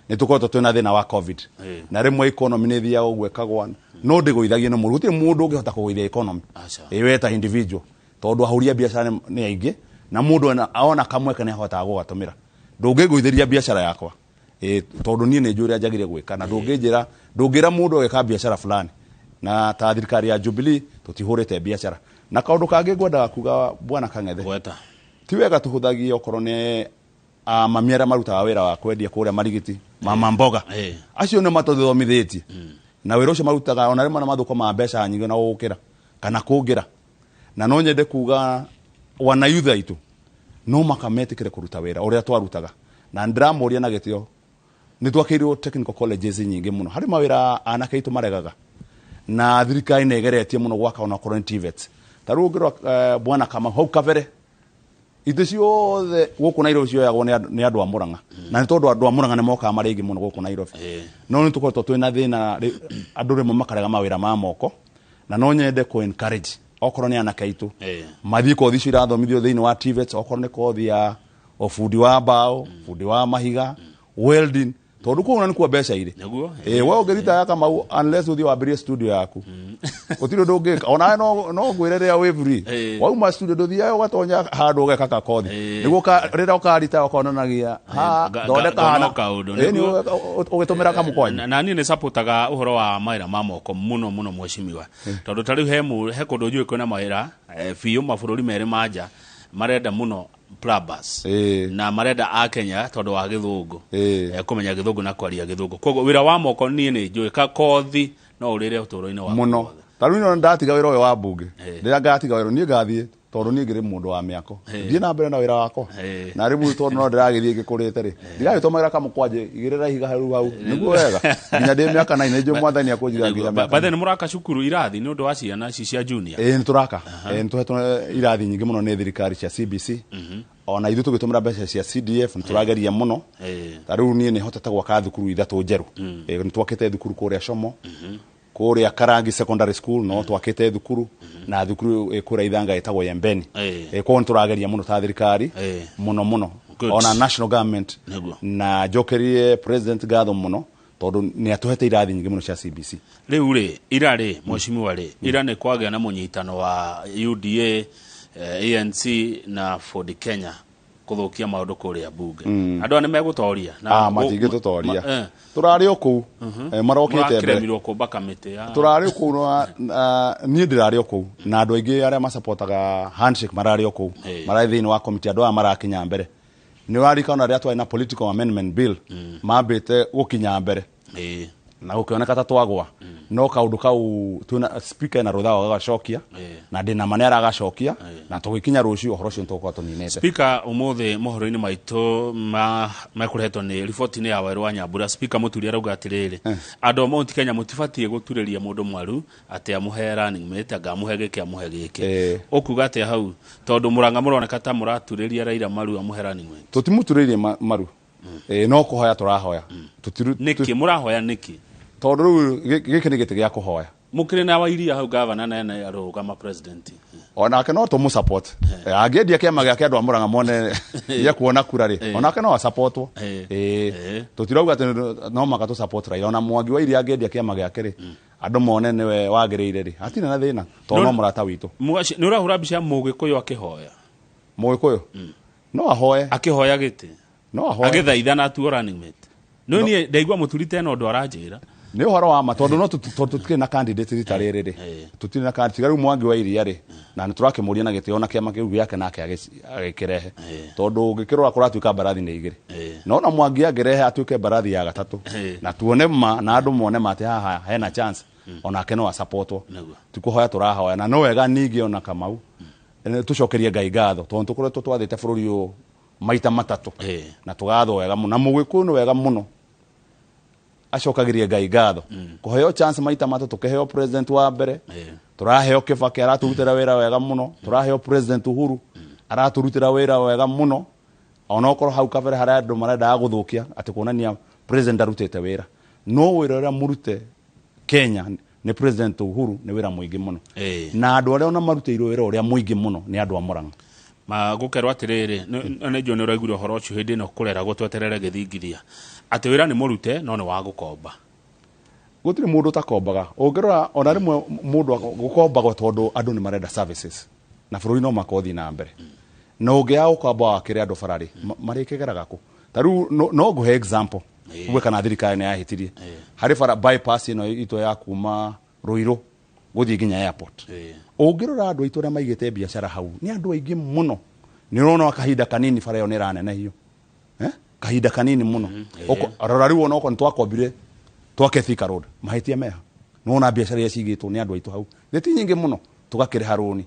nĩ tũkoretwo twĩna thĩna wa COVID. Na rĩmwe economy nĩ ĩthiaga ũguo ĩkagwa. No ndĩgũithagie nĩ mũndũ. Gũtirĩ mũndũ ũngĩhota kũgũithia economy. We ta individual. Tondũ ahũri a biacara nĩ aingĩ, na mũndũ ona kamweke nĩ ahotaga gũgatũmĩra. Ndũngĩngũithĩria biacara yakwa. Tondu niĩ nĩ njũĩ ũrĩa njagĩrĩire gwĩka na ndũngĩnjĩra ndũngĩra mũndũ agĩka biacara fulani na ta thirikari ya Jubilee tũtihũrĩte biacara. Na kaũndũ kangĩ ngwendaga kuga, bwana Kang'ethe, Gweta. Ti wega tũhũthagie okorwo nĩ mami arĩa marutaga wĩra wa kwendia kũrĩa marigiti, mama mboga, acio nĩ matũthomithĩtie na wĩra ũcio marutaga ona rĩmwe na mathũkũmaga mbeca nyingĩ na gũkĩra kana kũngĩra. Na no nyende kuga wana youth aitũ no maka metĩkĩre kũruta wĩra ũrĩa twarutaga, na ndĩramũria na gĩtĩo nĩ twakĩirwo technical colleges nyingĩ mũno harĩ mawĩra anake aitũ maregaga, na thirikari nĩ ĩgeretie mũno gwaka ona okorwo nĩ TVETs. Ta rĩu ũngĩrora, bwana Kamau, hau kabere itĩ ciothe gũkũ Nairobi cioyagwo nĩ andũ a Murang'a, na nĩ tondũ andũ a Murang'a nĩ mokaga marĩ aingĩ mũno gũkũ Nairobi. No nĩ tũkoretwo twĩna thĩna, andũ rĩmwe makarega mawĩra ma moko, na no nyende kũ encourage okorwo nĩ anake aitũ mathiĩ kothi icio irathomithio thĩinĩ wa TVETs, okorwo nĩ kothi ya ũbundi wa mbaũ, bundi wa mahiga, welding, tondũ kũu na nĩkuo mbeca irĩ. Nĩguo. Ĩ we ũngĩrita Kamau, unless ũthiĩ wambĩrĩrie studio yaku, gũtirĩ ũndũ ũngĩka. Onawe no ngwĩre rĩrĩa wĩ free, wauma studio ndũthiaga ũgatonya handũ ũgeka kakothi nĩguo rĩrĩa ũkarita ũkonanagia ha thondeka hana ngona kaũndũ, Ĩ, nĩ nĩguo. Ũgĩtũmĩra kamũkwanya. Na niĩ nĩ supportaga ũhoro wa mawĩra ma moko mũno mũno, mheshimiwa, tondũ ta rĩu he kũndũ njũĩ kwĩna mawĩra biũ mabũrũri merĩ ma nja marenda mũno plumbers na marenda a Kenya tondũ wa gĩthũngũ, kũmenya gĩthũngũ na kwaria gĩthũngũ. Koguo wĩra wa moko niĩ nĩ njũĩ ka kothi no ũrĩre ũtũũro-inĩ waku mũno wothe. Ta rĩu ino ndatiga wĩra ũyũ wa mbunge, rĩrĩa ngatiga wĩra niĩ ngathiĩ, tondũ niĩ ngĩrĩ mũndũ wa mĩako, thiĩ na mbere na wĩra wakwa, na rĩu tondũ no ndĩragĩthiĩ ngĩkũrĩte rĩ, ndiragĩtũmagĩra kamũkwanje igĩrĩra ihiga hau hau nĩguo wega nginya ndĩ mĩaka 9 nĩ njũĩ mwathani akũnjiga nginya mĩaka. By the way, nĩ mũraka cukuru irathi nĩ ũndũ wa ciana ici cia junior? Ĩĩ, nĩ tũraka. Ĩĩ, nĩ tũhetwo irathi nyingĩ mũno nĩ thirikari cia CBC, ona ithuĩ tũgĩtũmĩra mbeca cia CDF nĩ tũrageria mũno. Ta rĩu niĩ nĩ hotete gwaka thukuru ithatũ njerũ. Nĩ twakĩte thukuru kũrĩa Como, kũrĩa Karangi Secondary School no twakĩte thukuru, na thukuru kũrĩa Ithanga ĩtagwo Yembeni. Koguo nĩ tũrageria mũno ta thirikari mũno mũno, ona national government, na njokerie president ngatho mũno tondũ nĩ atũhete irathi nyingĩ mũno cia CBC. Rĩu rĩ, ira rĩ, mheshimiwa rĩ, ira nĩ kwagĩa na mũnyitano wa UDA, ANC na Ford Kenya kũthũkia maũndũ kũrĩa bunge. Andũ aya nĩ megũtoria? Ah, matingĩtũtoria. Tũrarĩ o kũu. Marokĩte mbere. Mũrakĩremirwo kũmba kamĩtĩ ya Tũrarĩ o kũu niĩ ndĩrarĩ o kũu na andũ aingĩ arĩa masapotaga handshake mararĩ o kũu, mararĩ thĩinĩ wa committee. Andũ aya marakinya mbere nĩ ũrarikana rĩrĩa twarĩ na political amendment bill mambĩte gũkinya mbere na gũkĩoneka ta twagwa, no kaũndũ kau twĩna speaker na rũtha gagacokia, na ndĩna ma nĩ aragacokia, na tũgĩkinya rũciũ ũhoro ũcio nĩ tũgũkorwo tũninĩte. Speaker ũmũthĩ mohoro-inĩ maitũ ma mekũrehetwo nĩ riboti-inĩ ya Werũ wa Nyambura, Speaker Mũturi arauga atĩrĩrĩ, andũ a Mount Kenya mũtibatiĩ gũturĩria mũndũ mwaru atĩ amũhe running mate, anga amũhe gĩkĩ, amũhe gĩkĩ. Ũkuga atĩa hau, tondũ Mũrang'a mũroneka ta mũraturĩria Raila maru amũhe running mate? Tũtimũturĩirie maru. No kũhoya tũrahoya. Nĩkĩ mũrahoya nĩkĩ? Tondũ rĩu gĩkĩ nĩ gĩtĩ gĩa kũhoya. Mũkĩrĩ na Wairia hau gavana na ena arũgama president. Onake no tũmũ support. Angĩendia kĩama gĩake andũ a Mũrang'a mone gĩa kura rĩ, onake no asupportwo. Tũtirauga atĩ no maka tũ support Raila. Ona Mwangi wa Iria angĩendia kĩama gĩake rĩ, andũ mone nĩwe wagĩrĩire rĩ, hatirĩ na thĩna tondũ no mũrata witũ. Nĩ ũrahũra mbica ya Mũgĩkũyũ akĩhoya? Mũgĩkũyũ no ahoe. Akĩhoya gĩtĩ. No ahoe. Agĩthaithana atuo running mate. No niĩ ndaigua Mũturi tena ũndũ aranjĩra. Nĩ ũhoro wa ma, tondũ no tondũ tũtikĩrĩ na candidate rita rĩrĩ rĩ, tũtirĩ na candidate tiga rĩu Mwangi wa Iria rĩ, na nĩ tũrakĩmũria na gĩtĩo na kĩama kĩu gĩake nake agĩkĩrehe, tondũ ũngĩkĩrora kũratuĩka mbarathi nĩ igĩrĩ, no na Mwangi angĩrehe atuĩke mbarathi ya gatatũ na tuone ma na andũ mone ma atĩ haha hena chance, onake no asupportwo. Ti kũhoya tũrahoya, na no wega ningĩ ona Kamau tũcokerie Ngai ngatho tondũ tũkoretwo twathĩte bũrũri ũyũ maita matatũ na tũgathwo wega mũno, na Mũgĩkũyũ nĩ wega mũno acokagĩrie Ngai ngatho kũheo chance maita matatũ. Tũkĩheo president wa mbere, tũraheo Kibaki aratũrutĩra wĩra wega mũno, tũraheo president Uhuru aratũrutĩra wĩra wega mũno, onokorwo hau kabere harĩa andũ marendaga gũthũkia atĩ kuonania president ndarutĩte wĩra, no wĩra ũrĩa mũrute Kenya nĩ president Uhuru nĩ wĩra mũingĩ mũno, na andũ arĩa ona marutĩirwo wĩra ũrĩa mũingĩ mũno nĩ andũ a Murang'a. Ma gũkerwo atĩrĩrĩ, nĩ njũĩ nĩ ũraiguire ũhoro ũcio hĩndĩ ĩno kũreragwo tweterere gĩthingithia atĩ wĩra nĩ mũrute no nĩ wa gũkomba. Gũtirĩ mũndũ ũtakombaga. Ũngĩrora ona rĩmwe mũndũ gũkombagwo tondũ andũ nĩ marenda services na bũrũri no maka ũthiĩ na mbere, na ũngĩaga gũkomba wakĩre andũ bararĩ marĩkĩgeraga kũ? Ta rĩu no ngũhe example. Uge kana thirikari nĩ yahĩtirie harĩ bara bypass ĩno itũ ya kuma Ruiru gũthiĩ nginya airport. Ũngĩrora andũ aitũ arĩa maigĩte biacara hau nĩ andũ aingĩ mũno, nĩ ũrona kahinda kanini bara ĩyo nĩ ĩranenehio, kahinda kanini mũno. Rora rĩu ona okorwo nĩ twakombire twake Thika Road, mahĩtia meha nĩwona biacara iria cigĩtwo nĩ andũ aitũ hau nĩ ti nyingĩ mũno, tũgakĩrĩha rũni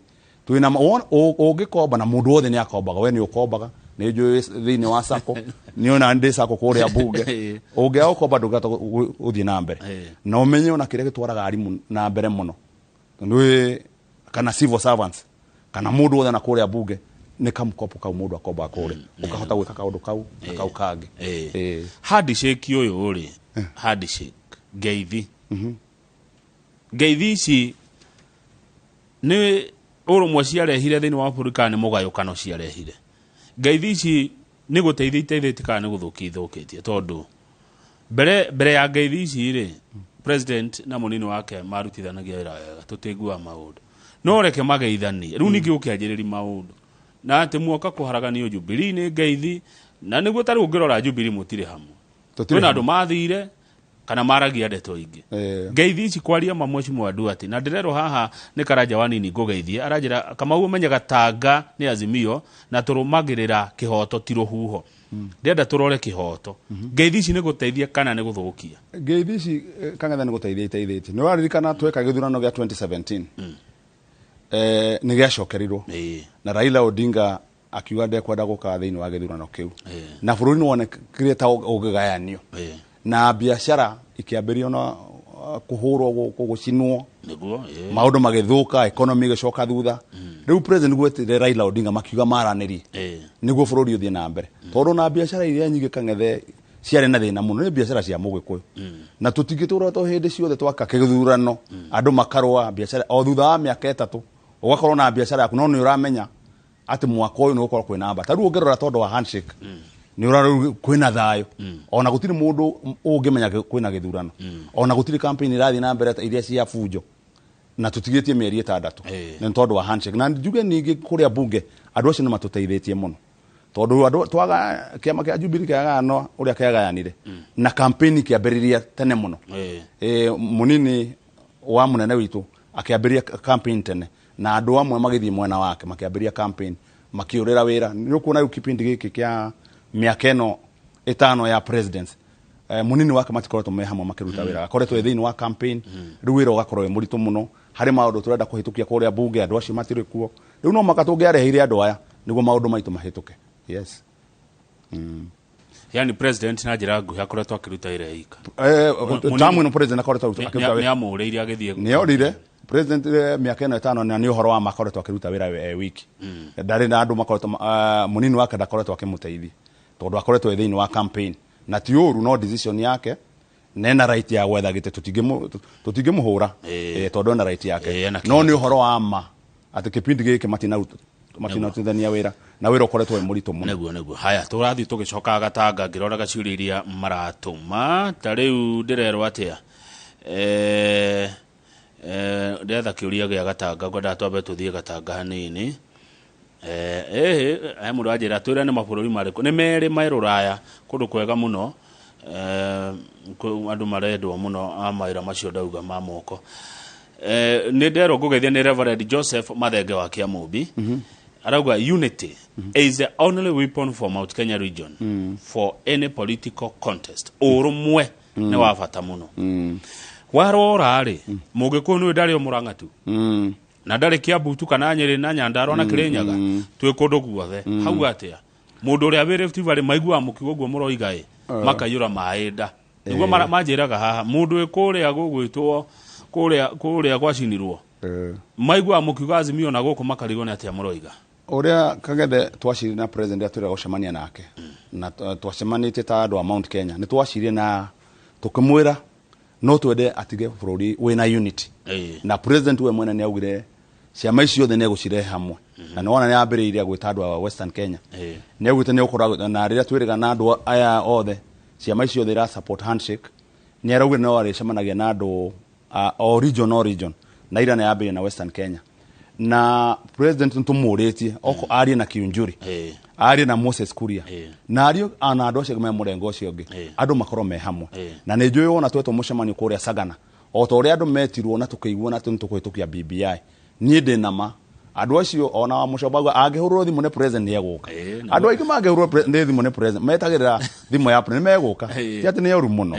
twĩna ũngĩkomba na mũndũ wothe nĩ akombaga, we nĩ ũkombaga, nĩ njũĩ thĩinĩ wa sacco, nĩ ona ndĩ sacco kũrĩa bunge, ũngĩaga gũkomba ndũngĩhota gũthiĩ na mbere. Na ũmenye ona kĩrĩa gĩtwaraga arimũ na mbere mũno nĩ kana civil servants kana mũndũ wothe na kũrĩa bunge nĩ kamkopo kau mũndũ akombaga kũrĩa, ũkahota gwĩka kaũndũ kau na kau kangĩ. Handshake ũyũ rĩ, handshake ngeithi, ngeithi ici nĩ ũrũmwe ciarehire thĩinĩ wa bũrũri kana nĩ mũgayũkano ciarehire? Ngeithi ici nĩ gũteithia iteithĩtie kana nĩ gũthũkia ithũkĩtie? Tondũ mbere ya ngeithi ici rĩ, president na mũnini wake marutithanagia wĩra wega, tũtiguaga maũndũ, no reke mageithanie rĩu ningĩ ũkĩanjĩrĩria maũndũ na atĩ muoka kũharaganio Jubilee nĩ ngeithi, na nĩguo tarĩu ũngĩrora Jubilee mũtirĩ hamwe. Tũtirĩ. Kwĩna andũ mathire kana maragia ndeto ingĩ. Ngeithi ici kwaria mamwe Duati, na ndĩrerwo haha nĩ Karanja wa nini ngũgeithie, aranjĩra Kamau ũmenye Gatanga nĩ Azimio na tũrũmagĩrĩra kĩhoto ti rũhuho. Ndĩrenda tũrore kĩhoto. Ngeithi ici nĩ gũteithia kana nĩ gũthũkia? Ngeithi ici, Kang'ethe, nĩ gũteithia iteithĩtie. Nĩ ũraririkana tweka gĩthurano gĩa 2017, nĩ gĩacokerirwo na Raila Odinga akiuga ndekwenda gũka thĩinĩ wa gĩthurano kĩu, na bũrũri nĩ wonekire ta ũngĩgayanio, na biacara ikĩambĩrĩrio na kũhũrwo gũkũ, gũcinwo, nĩguo maũndũ magĩthũka, economy ĩgĩcoka thutha. Rĩu president gwetire Raila Odinga makiuga maranĩrie nĩguo bũrũri ũthiĩ na mbere, tondũ na biacara iria nyingĩ, Kang'ethe, ciarĩ na thĩna mũno nĩ biacara cia mũgĩkũyũ, na tũtingĩtũra to hĩndĩ ciothe twaka gĩthurano andũ makarũa biacara o thutha wa mĩaka 3, ũgakorwo na biacara yaku no nĩ ũramenya atĩ mwaka ũyũ nĩ gũkorwo kwĩna mba. Ta rĩu ũngĩrora, tondũ wa handshake nĩ ũrora rĩu kwĩna thayũ, ona gũtirĩ mũndũ ũngĩmenya kwĩna gĩthurano, ona gũtirĩ campaign irathiĩ na mbere ta iria cia bunjo, na tũtigĩtie mĩeri 6. Nĩ tondũ wa handshake. Na njuge ningĩ kũrĩa bunge andũ acio nĩ matũteithĩtie mũno, tondũ andũ twaga kĩama kĩa Jubilee kĩagayano ũrĩa kĩagayanire na campaign kĩambĩrĩria tene mũno. Mũnini wa mũnene witũ akĩambĩrĩria campaign tene, na andũ amwe magĩthiĩ mwena wake makĩambĩrĩria campaign, makĩũrĩra wĩra. Nĩ ũkuona rĩu kipindi gĩkĩ kĩa mĩaka ĩno 5 ya presidents, munini wake matikoretwo me hamwe makĩruta wĩra, akoretwo e thĩinĩ wa campaign. Rĩu wĩra ũgakorwo wĩ mũritũ mũno harĩ maũndũ tũrenda kũhĩtũkia kũrĩa bunge, andũ acio matirĩ kuo. Rĩu no maka tũngĩareheire andũ aya nĩguo maũndũ maitũ mahĩtũke, yes. Yani president na njĩra nguhĩ akoretwo akĩruta wĩra ika. Tamu ĩno president akoretwo akĩruta nĩ wĩra. Amũrĩire agĩthiĩ. Nĩ orire president, mĩaka ĩno 5, na nĩ ũhoro wa makoretwo akĩruta wĩra wiki, ndarĩ na andũ makoretwo, mũnini wake ndakoretwo akĩmũteithia tondũ akoretwo e thĩinĩ wa campaign, na ti ũru, no decision yake nena right ya gwetha gĩtĩ, tũtingĩmũhũra, tondũ ena right yake. Ena no nĩ ũhoro wa ma atĩ kĩpindi gĩkĩ matinarutithania wĩra, na wĩra ũkoretwo wĩ mũritũ mũno. Nĩguo haya tũrathiĩ tũgĩcokaga Gatanga ngĩroraga ciũria iria maratũma. Ta rĩu ndĩrerwo atĩa, ndĩretha kĩũria gĩa Gatanga, ngwendaga twambe tũthiĩ Gatanga hanini. He mũndũ anjĩra twĩre nĩ mabũrũri marĩkũ nĩ merĩ me rũraya kũndũ kwega mũno, andũ marendwo mũno a mawĩra macio ndauga ma moko. Nĩ nderwo ngũgeithia nĩ Reverend Joseph Mathenge wa Kiamumbi. Arauga unity is the only weapon for Mount Kenya region for any political contest. Ũrũmwe nĩ wa bata mũno. Warora rĩ, mũgĩkũyũ nĩ ndarĩ o Mũrang'a tu, na ndarĩ Kiambu tu kana Nyĩrĩ na Nyandarua na Kĩrĩnyaga, twĩ kũndũ guothe. Hau atĩa mũndũ ũrĩa wĩ Rift Valley maiguaga mũkiuga ũguo mũroiga ĩ makaiyũra maĩ nda? Nĩguo manjĩraga haha mũndũ wĩ kũrĩa gũgwĩtwo kũrĩa gwacinirwo, maiguaga mũkiuga Azimio na gũkũ makarigwo nĩ atĩa mũroiga. Ũrĩa Kagethe twacirire na president atwĩra gũcemania nake, na twacemanĩtie ta andũ a Mount Kenya, nĩ twacirire na tũkĩmwĩra no twende atige bũrũri wĩna unity. Na president we mwene nĩ augire ciama ici ciothe nĩ egũcirehe hamwe, na nĩ wona nĩ ambĩrĩirie gwĩta andũ a Western Kenya. Nĩ augĩte nĩ ũkoragwo na rĩrĩa twĩrĩga na andũ aya othe, ciama ici ciothe ira support handshake, nĩ araugire no arĩcemanagia na andũ o region o region, na ira nĩ yambĩrĩria na Western Kenya, na president nĩ tũmũrĩtie oko arie na Kiunjuri. Arie na Moses Kuria, na arie ona andũ acio me mũrengo ũcio ũngĩ, andũ makorwo me hamwe. Na nĩ njũĩ wona twetwo mũcemanio kũrĩa Sagana, o ta ũrĩa andũ metirwo na tũkĩiguana atĩ nĩ tũkũhĩtũkia BBI, niĩ ndĩ na ma andũ acio ona wa mũcoba auga angĩhũrwo thimũ nĩ president nĩ egũka. Andũ aingĩ mangĩhũrwo nĩ thimũ nĩ president, metagĩrĩra thimũ ya president nĩ megũka. Ti atĩ nĩ oru mũno.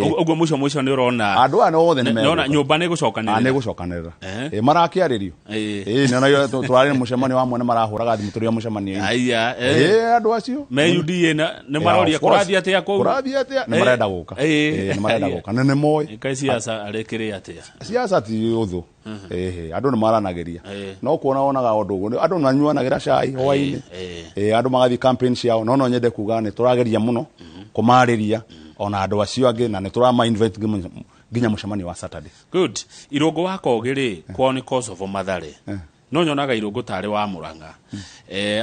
Ũguo mũico mũico nĩ ũrona andũ aya othe nĩ nĩona megũka. Nyũmba nĩ gũcokanĩrĩra. Nĩ gũcokanĩrĩra. Marakĩarĩrio. Nĩ ona tũrarĩ na mũcemanio wa mwene, marahũraga thimũ tũrĩ o mũcemanio-inĩ. Aya. Andũ acio me UDA na nĩ maroria of course. kũrathiĩ atĩa kũu. Kũrathiĩ atĩa, nĩ marenda gũka. Nĩ marenda gũka na nĩ moĩ. Kaĩ siasa arekĩrĩ atĩa? Siasa ti ũthũ. Andũ nĩ maranagĩria. No kuona wonaga ũndũ ũguo andũ manyuanagĩra cai hwainĩ. Andũ magathiĩ campaign ciao, no no nyende kuga nĩ tũrageria mũno kũmarĩria ona andũ acio angĩ, na nĩ tũrama invite nginya mũcemanio wa Saturday. Good. Irũngũ wa Kogĩ rĩ, kwao nĩ Kosovo Mathare, no nyonaga Irũngũ tarĩ wa Mũrang'a.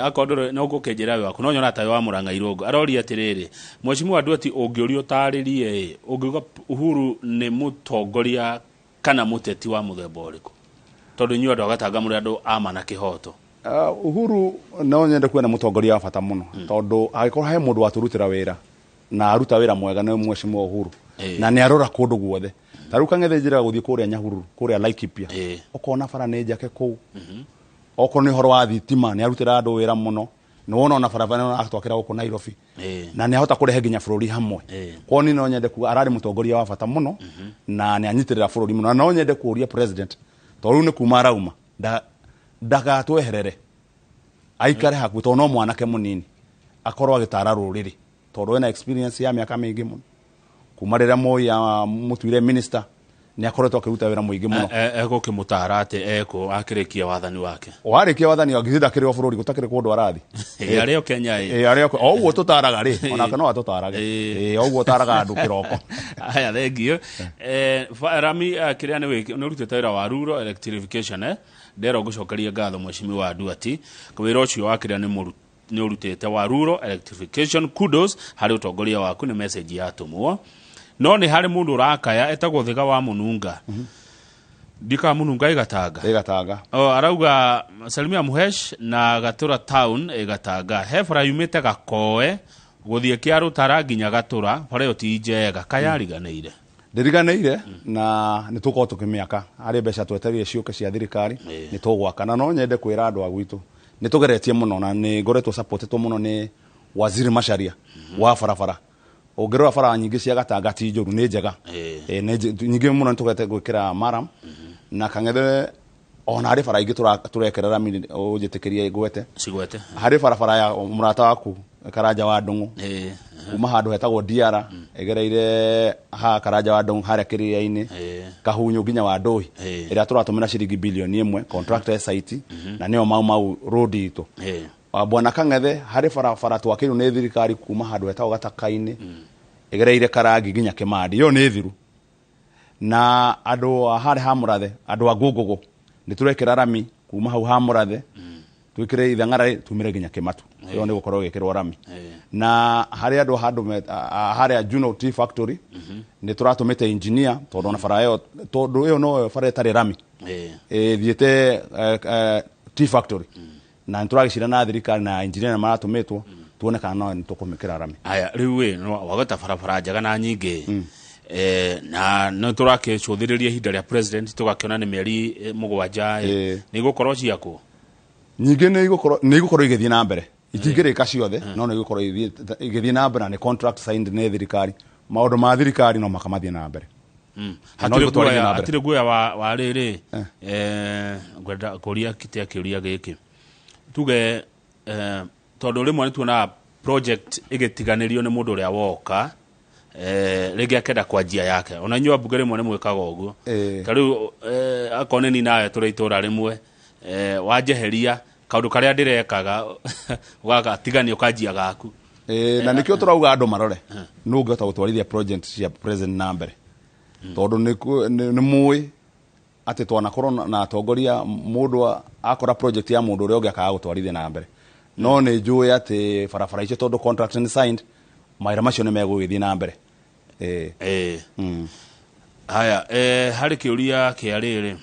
Akorwo ndũrĩ no ngũkĩnjĩra wĩ waku, no nyonaga tarĩ wa Mũrang'a. Irũngũ aroria atĩrĩrĩ, mheshimiwa Nduati, ũngĩũrio ũtarĩrie ĩ, ũngiuga Uhuru nĩ mũtongoria kana mũteti wa mũthemba ũrĩkũ, tondũ inyuĩ andũ a Gatanga mũrĩ andũ ama na kĩhoto? Uhuru no nyende kuona mũtongoria wa bata mũno, tondũ angĩkorwo he mũndũ watũrutĩra wĩra na aruta wĩra mwega nĩ mheshimiwa Uhuru. Na nĩ arora kũndũ guothe. Ta rĩu Kang'ethe njĩraga gũthiĩ kũrĩa Nyahururu, kũrĩa Laikipia, ũkona bara nĩ njake kũu. Okorwo nĩ ũhoro wa thitima, nĩ arutĩra andũ wĩra mũno. Nĩ wona ona barabara nĩ atwakĩra gũkũ Nairobi, na nĩ ahota kũrehe nginya bũrũri hamwe. Kwa niĩ no nyende kuga ararĩ mũtongoria wa bata mũno na nĩ anyitĩrĩra bũrũri mũno, na no nyende kũũria president, tondũ rĩu nĩ kuma arauma, ndagatweherere, aikare hakuhĩ, tondũ no mwanake mũnini, akorwo agĩtara rũrĩrĩ, tondũ ena experience ya mĩaka mĩingĩ mũno kuma rĩrĩa Moi amũtuire minister. Nĩ akoretwo akĩruta wĩra mũingĩ mũno. Egũkĩmũtara atĩ ekũ akĩrĩkia wathani wake? Warĩkia wathani angĩthiĩ, ndakĩrĩ o bũrũri, gũtakĩrĩ kũndũ arathi. Arĩ o Kenya ĩ. Arĩ o ũguo tũtaraga rĩ, onake no atũtarage. O ũguo ũtaraga andũ kĩroko. Aya, thengio. Rami, kĩrĩa nĩ ũrutĩte wĩra wa rural electrification, ndero ngũcokeria ngatho mheshimiwa Nduati, wĩra ũcio wa kĩrĩa nĩ ũrutĩte wa rural electrification, kudos harĩ ũtongoria waku. Nĩ message yatũmwo, no nĩ harĩ mũndũ ũrakaya etagwo Thiga wa Mũnunga, ndikaga Mũnunga ĩgatanga. Ĩgatanga. O, arauga salimia Muhesh na Gatura town ĩgatanga, he bara yumĩte Gakoe gũthiĩ kĩa Rũtara nginya Gatura, bara ĩyo ti njega, kayariganĩire. Ndĩriganĩire, na nĩ tũkorwo tũkĩmĩaka. Harĩ mbeca twetereire ciũke cia thirikari, nĩ tũgwaka. Na no nyende kwĩra andũ a gwitũ nĩ tũgeretie mũno, na nĩ ngoretwo supportetwo mũno nĩ Waziri Macharia wa barabara. Ũngĩrora bara nyingĩ cia Gatanga ti njũru, nĩ njega. Nĩ nyingĩ mũno nĩ tũgete gwĩkĩra maram na Kang'ethe, ona harĩ bara ingĩ tũrekera rami, ũnjĩtĩkĩrie ngwete. Cigwete. Harĩ barabara ya mũrata waku Karanja wa Ndũng'ũ, kuma handũ hetagwo Diara ĩgereire ha Karanja wa Ndũng'ũ harĩa kĩrĩa-inĩ, Kahunyũ nginya wa Ndũhi, ĩrĩa tũratũmĩra ciringi bilioni 1, contractor site na nĩyo Mau Mau road itũ. Wa Bwana Kang'ethe, harĩ barabara twakĩirwo nĩ thirikari kuma handũ hetagwo Gataka-inĩ ĩgereire Karangi nginya Kĩmandi, ĩyo nĩ thiru. Na andũ a harĩa ha Mũrathe, andũ a Ngũngũgũ, nĩ tũrekĩra rami kuma hau ha Mũrathe, twĩkĩre Ithang'ara tumĩre nginya Kĩmatu, ĩyo nĩ gũkorwo ĩgĩkĩrwo rami. Na harĩ andũ handũ harĩa Juno Tea Factory nĩ tũratũmĩte engineer, tondũ ona bara ĩyo, tondũ ĩyo no bara ĩtarĩ rami, ĩthiĩte Tea Factory, na nĩ tũragĩcira na thirikari na engineer nĩ maratũmĩtwo tuone kana no nĩ tũkũmĩkĩra rami. Aya, rĩu ĩ no wagweta barabara njega na nyingĩ, na no tũrakĩcũthĩrĩria ihinda rĩa president, tũgakĩona nĩ mĩeri 7. Nĩ igũkorwo ciakwo? Nyingĩ nĩ igũkorwo igĩthiĩ na mbere, itingĩrĩka ciothe, no nĩ igũkorwo igĩthiĩ na mbere, na nĩ contract signed nĩ thirikari. Maũndũ ma thirikari no maka mathiĩ na mbere. Na no Hatirĩ igũtwarithia guoya na mbere. Hatirĩ guoya wa rĩrĩ, ngwenda kũria kĩtĩa kĩũria gĩkĩ, tuge tondũ rĩmwe nĩ tuonaga project ĩgĩtiganĩrio nĩ mũndũ ũrĩa woka, rĩngĩ akenda kwanjia yake. Ona inyuĩ ambunge rĩmwe nĩ mwĩkaga ũguo. Ta rĩu akorwo nĩ niĩ nawe tũrĩ itũra rĩmwe, wanjeheria kaũndũ karĩa ndĩrekaga, ũgagatigania ũkanjia gaku. Na nĩkĩo tũrauga andũ marore nũ ũngĩhota gũtwarithia project cia president na mbere, tondũ nĩ mũĩ atĩ twanakorwo na atongoria, mũndũ akora project ya mũndũ ũrĩa ũngĩ akaga gũtwarithia na mbere. No nĩ njũĩ atĩ barabara icio, tondũ contract nĩ signed, mawĩra macio nĩ megũgĩthiĩ na mbere. Haya, harĩ kĩũria kĩa rĩrĩ.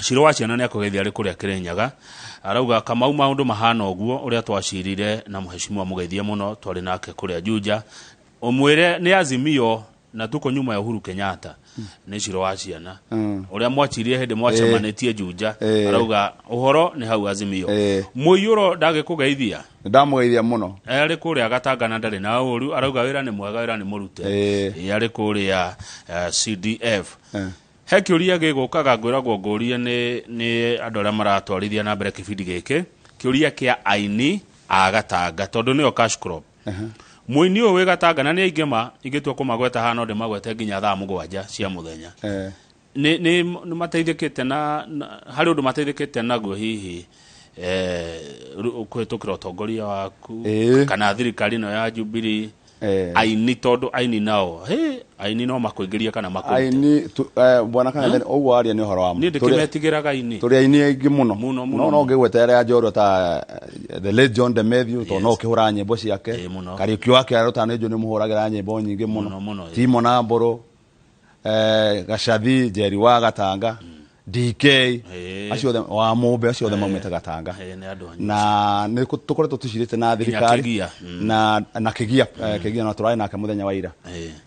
Ciro wa ciana nĩ akũgeithia arĩ kũrĩa Kĩrĩnyaga. Arauga Kamau maũndũ mahana ũguo ũrĩa twacirire na mũheshimiwa mũgeithie mũno twarĩ nake kũrĩa Juja. Ũmwĩre nĩ Azimio na tuko nyuma ya Uhuru Kenyatta. Nĩ Ciro wa ciana. Ũrĩa mwacirie hĩndĩ mwacemanĩtie Juja. Arauga ũhoro nĩ hau Azimio. Mũiyũro ndagĩkũgeithia. Ndamũgeithia mũno. Arĩ kũrĩa Gatanga na ndarĩ na ũru. Arauga wĩra nĩ mwega, wĩra nĩ mũrute. Arĩ kũrĩa CDF. He kĩũria gĩgũkaga ngwĩragwo ngũrie nĩ andũ arĩa maratwarithia na mbere kĩbindi gĩkĩ, kĩũria kĩa aini a Gatanga tondũ nĩo cash crop. Mũini ũyũ wĩ Gatanga na nĩ aingĩ ma ingĩtua kũmagweta haha no ndĩmagwete nginya thaa 7 cia mũthenya. Nĩ mateithĩkĩte na harĩ ũndũ mateithĩkĩte naguo hihi kũhĩtũkĩra ũtongoria waku kana thirikari ĩno ya Jubilee. Aini tondũ aini nao aini no makũingĩrie kana makũrute. Aini bwana Kang'ethe ũguo aria nĩ ũhoro wa ma. Niĩ ndĩkĩmetigĩraga aini. Tũrĩ aini aingĩ mũno. No no ngĩgweta arĩa njorua ta the late John de Matthew tondũ no ũkĩhũra nyĩmbo ciake. Kariũki wake arĩa ũtanĩnjũ nĩ mũhũragĩra nyĩmbo nyingĩ mũno. Timo na Mbũrũ, Gacathi, Njeri wa Gatanga, DK, acio othe wa Mũmbe, acio othe maumĩte Gatanga. Na nĩ tũkoretwo tũcirĩte na thirikari na Kĩgia, Kĩgia no tũrarĩ nake mũthenya wa ira.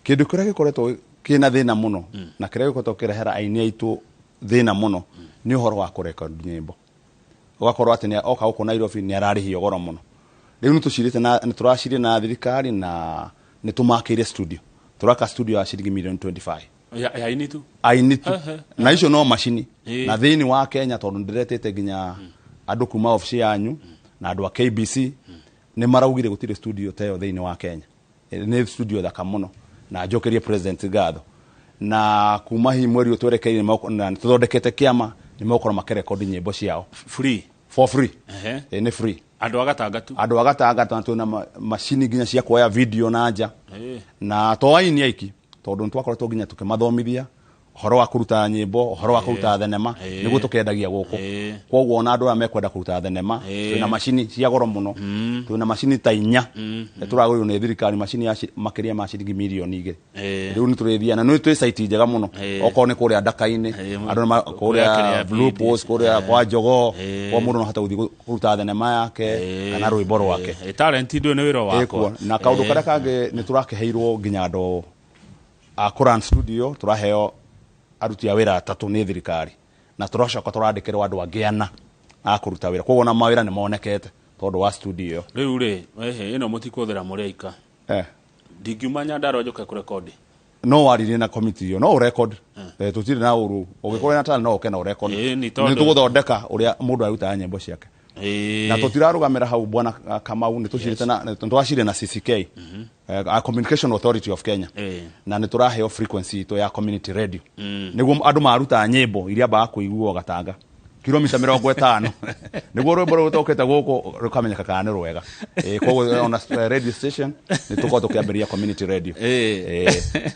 Kĩndũ kĩrĩa gĩkoretwo kĩna thĩna mũno na kĩrĩa gĩkoretwo kĩrehera aini aitũ thĩna mũno nĩ ũhoro wa kũrekondi nyĩmbo. Ũgakorwo atĩ nĩ oka gũkũ Nairobi nĩ ararĩhio goro mũno. Rĩu nĩ tũcirĩte na nĩ tũracirie na thirikari na nĩ tũmakĩire studio. Tũraka studio ya ciringi milioni 25. Ya aini tu. Aini tu. Na icio no macini. Na thĩinĩ wa Kenya tondũ ndĩretĩte nginya andũ kuma ofici yanyu na andũ a KBC nĩ maraugire gũtirĩ studio ta ĩyo thĩinĩ wa Kenya. Nĩ studio thaka mũno na njokerie president ngatho. Na kuma hihi mweri ũyũ twerekeire na tũthondekete kĩama nĩ megũkorwo makĩrekondi nyĩmbo ciao free. For free. Nĩ free. Andũ a Gatanga tu. Andũ a Gatanga tu twĩna macini nginya cia kuoya video na nja. Na to aini aiki tondũ nĩ twakoretwo nginya tũkĩmathomithia ũhoro wa kũruta nyĩmbo, ũhoro wa kũruta thenema nĩguo tũkĩendagia gũkũ. Kwoguo ona andũ arĩa mekwenda kũruta thenema twĩna macini cia goro mũno. Twĩna macini ta 4 tũragũrĩrwo nĩ thirikari macini ya makĩria ma ciringi milioni 2. Rĩu nĩ tũrĩthiaga na nĩ twĩ site njega mũno. Okorwo nĩ kũrĩa Ndaka-inĩ, andũ kũrĩa Blue Post, kũrĩa kwa Jogoo, kwa mũndũ no ahote gũthiĩ kũruta thenema yake kana rwĩmbo rwake. Talent ndũ nĩ wĩra wakwa. Na kaũndũ karĩa kangĩ nĩ tũrakĩheirwo nginya andũ a Quran studio, tũraheo aruti a wĩra 3 nĩ thirikari na tũracoka tũrandĩkĩrwo andũ angĩ 4 a kũruta wĩra. Kwoguo ona mawĩra nĩ monekete tondũ wa studio. Rĩu rĩ, ĩno mũtikũhũthĩra mũrĩ aika. Ndingiuma Nyandarua njoke kũrekondi. No waririe na committee ĩyo, no ũrekondi. Tũtirĩ na ũru. Ũngĩkorwo wĩna talent no ũke na ũrekondi. Nĩ tũgũthondeka ũrĩa mũndũ arutaga nyĩmbo ciake. Na tũtirarũgamĩra hau bwana Kamau, nĩ tũcirĩte na nĩ twacire na CCK, Communication Authority of Kenya. Na nĩ tũraheo frequency itũ ya community radio. Nĩguo andũ maruta nyĩmbo iria ambaga kũiguo Gatanga. Kilomita 50. Nĩguo rwĩmbo rũu rũtokete gũkũ rũkamenyeka kana nĩ rwega. Koguo ona radio station nĩ tũkorwo tũkĩambĩrĩria community radio.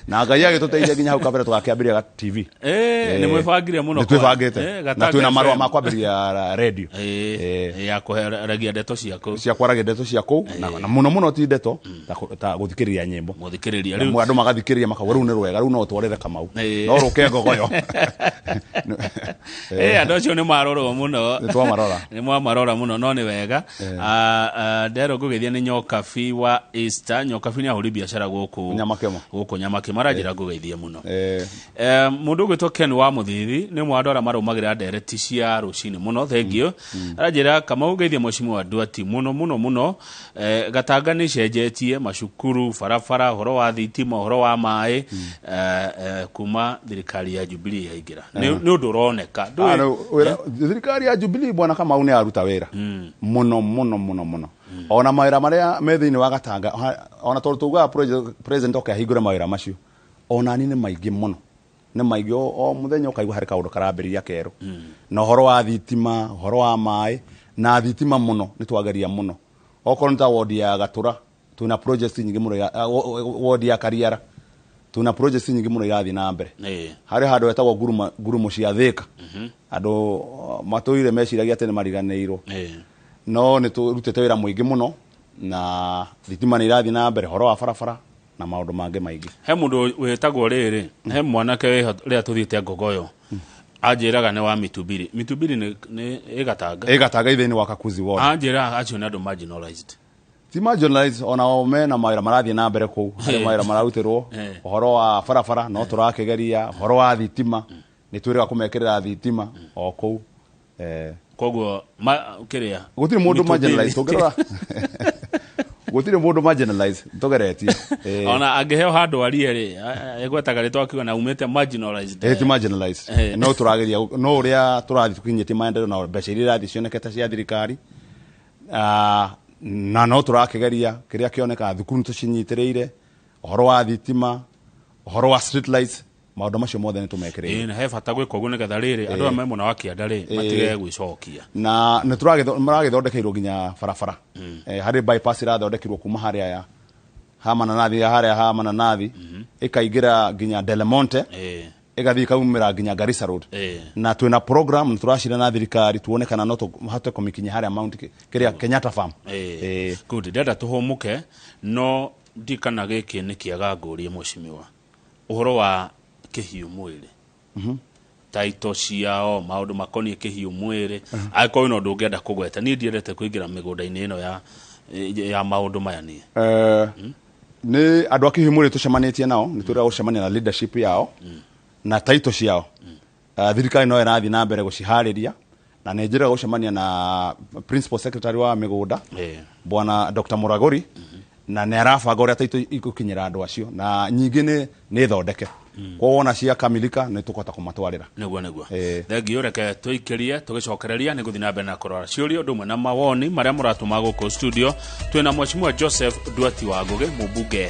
Na Ngai agĩtũteithia nginya hau kabere tũgakĩambĩrĩria TV. Nĩ mwĩbangire mũno. Nĩ twĩbangĩte. Na twĩna marũa ma kwambĩrĩria radio. Ya kũheragia ndeto cia kũu. Cia kwaragia ndeto cia kũu. Na mũno mũno ti ndeto ta gũthikĩrĩria nyĩmbo. Gũthikĩrĩria. Rĩu andũ magathikĩrĩria makauga rĩu nĩ rwega, rĩu no ũtwarĩre Kamau. No rũke ngogoyo. Andũ acio nĩ marorwo mũno. Nĩ twamarora. Nĩ mwamarora mũno no nĩ wega. Ndero ngũgeithia nĩ Nyokabi wa Easter. Nyokabi nĩ ahũri biacara gũkũ Nyamakĩma. Gũkũ Nyamakĩma aranjĩra ngũgeithie mũno. Mũndũ ũgwĩtwo Ken wa Mũthithi nĩ ũmwe wa andũ arĩa marũmagĩrĩra ndereti cia rũcinĩ mũno, thank you. Aranjĩra Kamau ngeithie mheshimiwa Nduati mũno mũno mũno. Gatanga nĩ cenjetie macukuru, barabara, ũhoro wa thitima, ũhoro wa maĩ, kuma thirikari ya Jubilee yaingĩra. Nĩ ũndũ ũroneka. Thirikari ya Jubilee bwana Kamau nĩ yaruta wĩra mũno mũno mũno mũno. Ona mawĩra marĩa me thĩinĩ wa Gatanga, ona tondũ tugaga president oke ahingũre mawĩra macio, ona ni nĩ maingĩ mũno. Nĩ maingĩ o mũthenya ũkaigua harĩ kaũndũ karambĩrĩria kerũ. Na ũhoro wa thitima, ũhoro wa maĩ, na thitima mũno nĩ twageria mũno. Okorwo nĩ ta wodi ya Gatũra, twĩna projects nyingĩ mũno, wodi ya Kariara, twĩna projects nyingĩ mũno irathiĩ na mbere. Harĩ handũ hetagwo ngurumo cia Thika. Andũ matũire meciragia atĩ nĩ mariganĩirwo. No nĩ tũrutĩte wĩra mũingĩ mũno na thitima nĩ irathiĩ na mbere, ũhoro wa barabara na maũndũ mangĩ maingĩ. He mũndũ wĩtagwo rĩrĩ, he mwanake rĩrĩa tũthiĩte Ngogoyo. Anjĩraga nĩ wa Mitubiri. Mitubiri nĩ ĩgatanga. Ĩgatanga ithĩinĩ wa Kakuzi ward. Anjĩraga acio nĩ andũ marginalized. Ti marginalized, ona mena mawĩra marathiĩ na mbere kũu, harĩ mawĩra mararutĩrwo. Ũhoro wa barabara no tũrakĩgeria, ũhoro wa thitima nĩ twĩrĩga kũmekĩrĩra thitima o kũu. Koguo kĩrĩa gũtirĩ mũndũ marginalized tũngĩrora, gũtirĩ mũndũ marginalized tũgeretie. Ona angĩheo handũ arie rĩ, egwetaga rĩtwa akiuga na umĩte marginalized. Ti marginalized, no tũrageria, no ũrĩa tũrathiĩ tũkinyĩtie maendeleo na mbeca iria irathiĩ cionekete cia thirikari, na no tũrakĩgeria kĩrĩa kĩonekaga thukuru nĩ tũcinyitĩrĩire, ũhoro wa thitima, ũhoro wa street lights, maũndũ macio mothe nĩ tũmekĩrĩire. Ĩĩ, na he bata gwĩka ũguo nĩgetha rĩrĩ andũ aya me mwena wa kĩanda rĩ matige gwĩcokia. Na nĩ maragĩthondekeirwo nginya barabara. Harĩ bypass irathondekirwo kuma harĩa ya ha mananathi, harĩa ha mananathi ĩkaingĩra nginya Delemonte, ĩgathiĩ ĩkaumĩra nginya Garissa Road. Na twĩna program nĩ tũracira na thirikari tuone kana no tũhote kũmĩkinyia harĩa Mount kĩrĩa Kenyatta Farm. Good, ndĩrenda tũhũmũke, no ndikana gĩkĩ nĩ kĩaga ngũrie mheshimiwa ũhoro wa kĩhiũ mwĩrĩ, taito ciao, maũndũ makoniĩ kĩhiũ mwĩrĩ, angĩkorwo wĩna ũndũ ũngĩenda kũgweta. Niĩ ndiendete kũingĩra mĩgũnda-inĩ ĩno ya maũndũ maya niĩ. Nĩ andũ a kĩhiũ mwĩrĩ tũcemanĩtie nao, nĩ tũrĩa gũcemania na leadership yao na taito ciao. Thirikari no ĩrathiĩ na mbere gũciharĩria, na nĩ njĩraga gũcemania na principal secretary wa mĩgũnda, bwana Dr. Muragori, na nĩ arabanga ũrĩa taito igũkinyĩra andũ acio, na nyingĩ nĩ thondeke. Koguo wona ciakamilika nĩ tũkũhota kũmatwarĩra. Nĩguo. Thengiũ, reke tũikĩrie tũgĩcokereria nĩ gũthiĩ na mbere na kũrora ciũria ũndũ ũmwe na mawoni marĩa mũratũma gũkũ studio. Twĩna Mheshimiwa Joseph Nduati wa Ngũgĩ, mũmbunge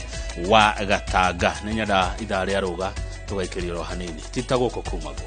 wa Gatanga. Nĩ nyenda ithaa rĩa rũga tũgaikĩria oro hanini, ti ta gũkũ kumagwo.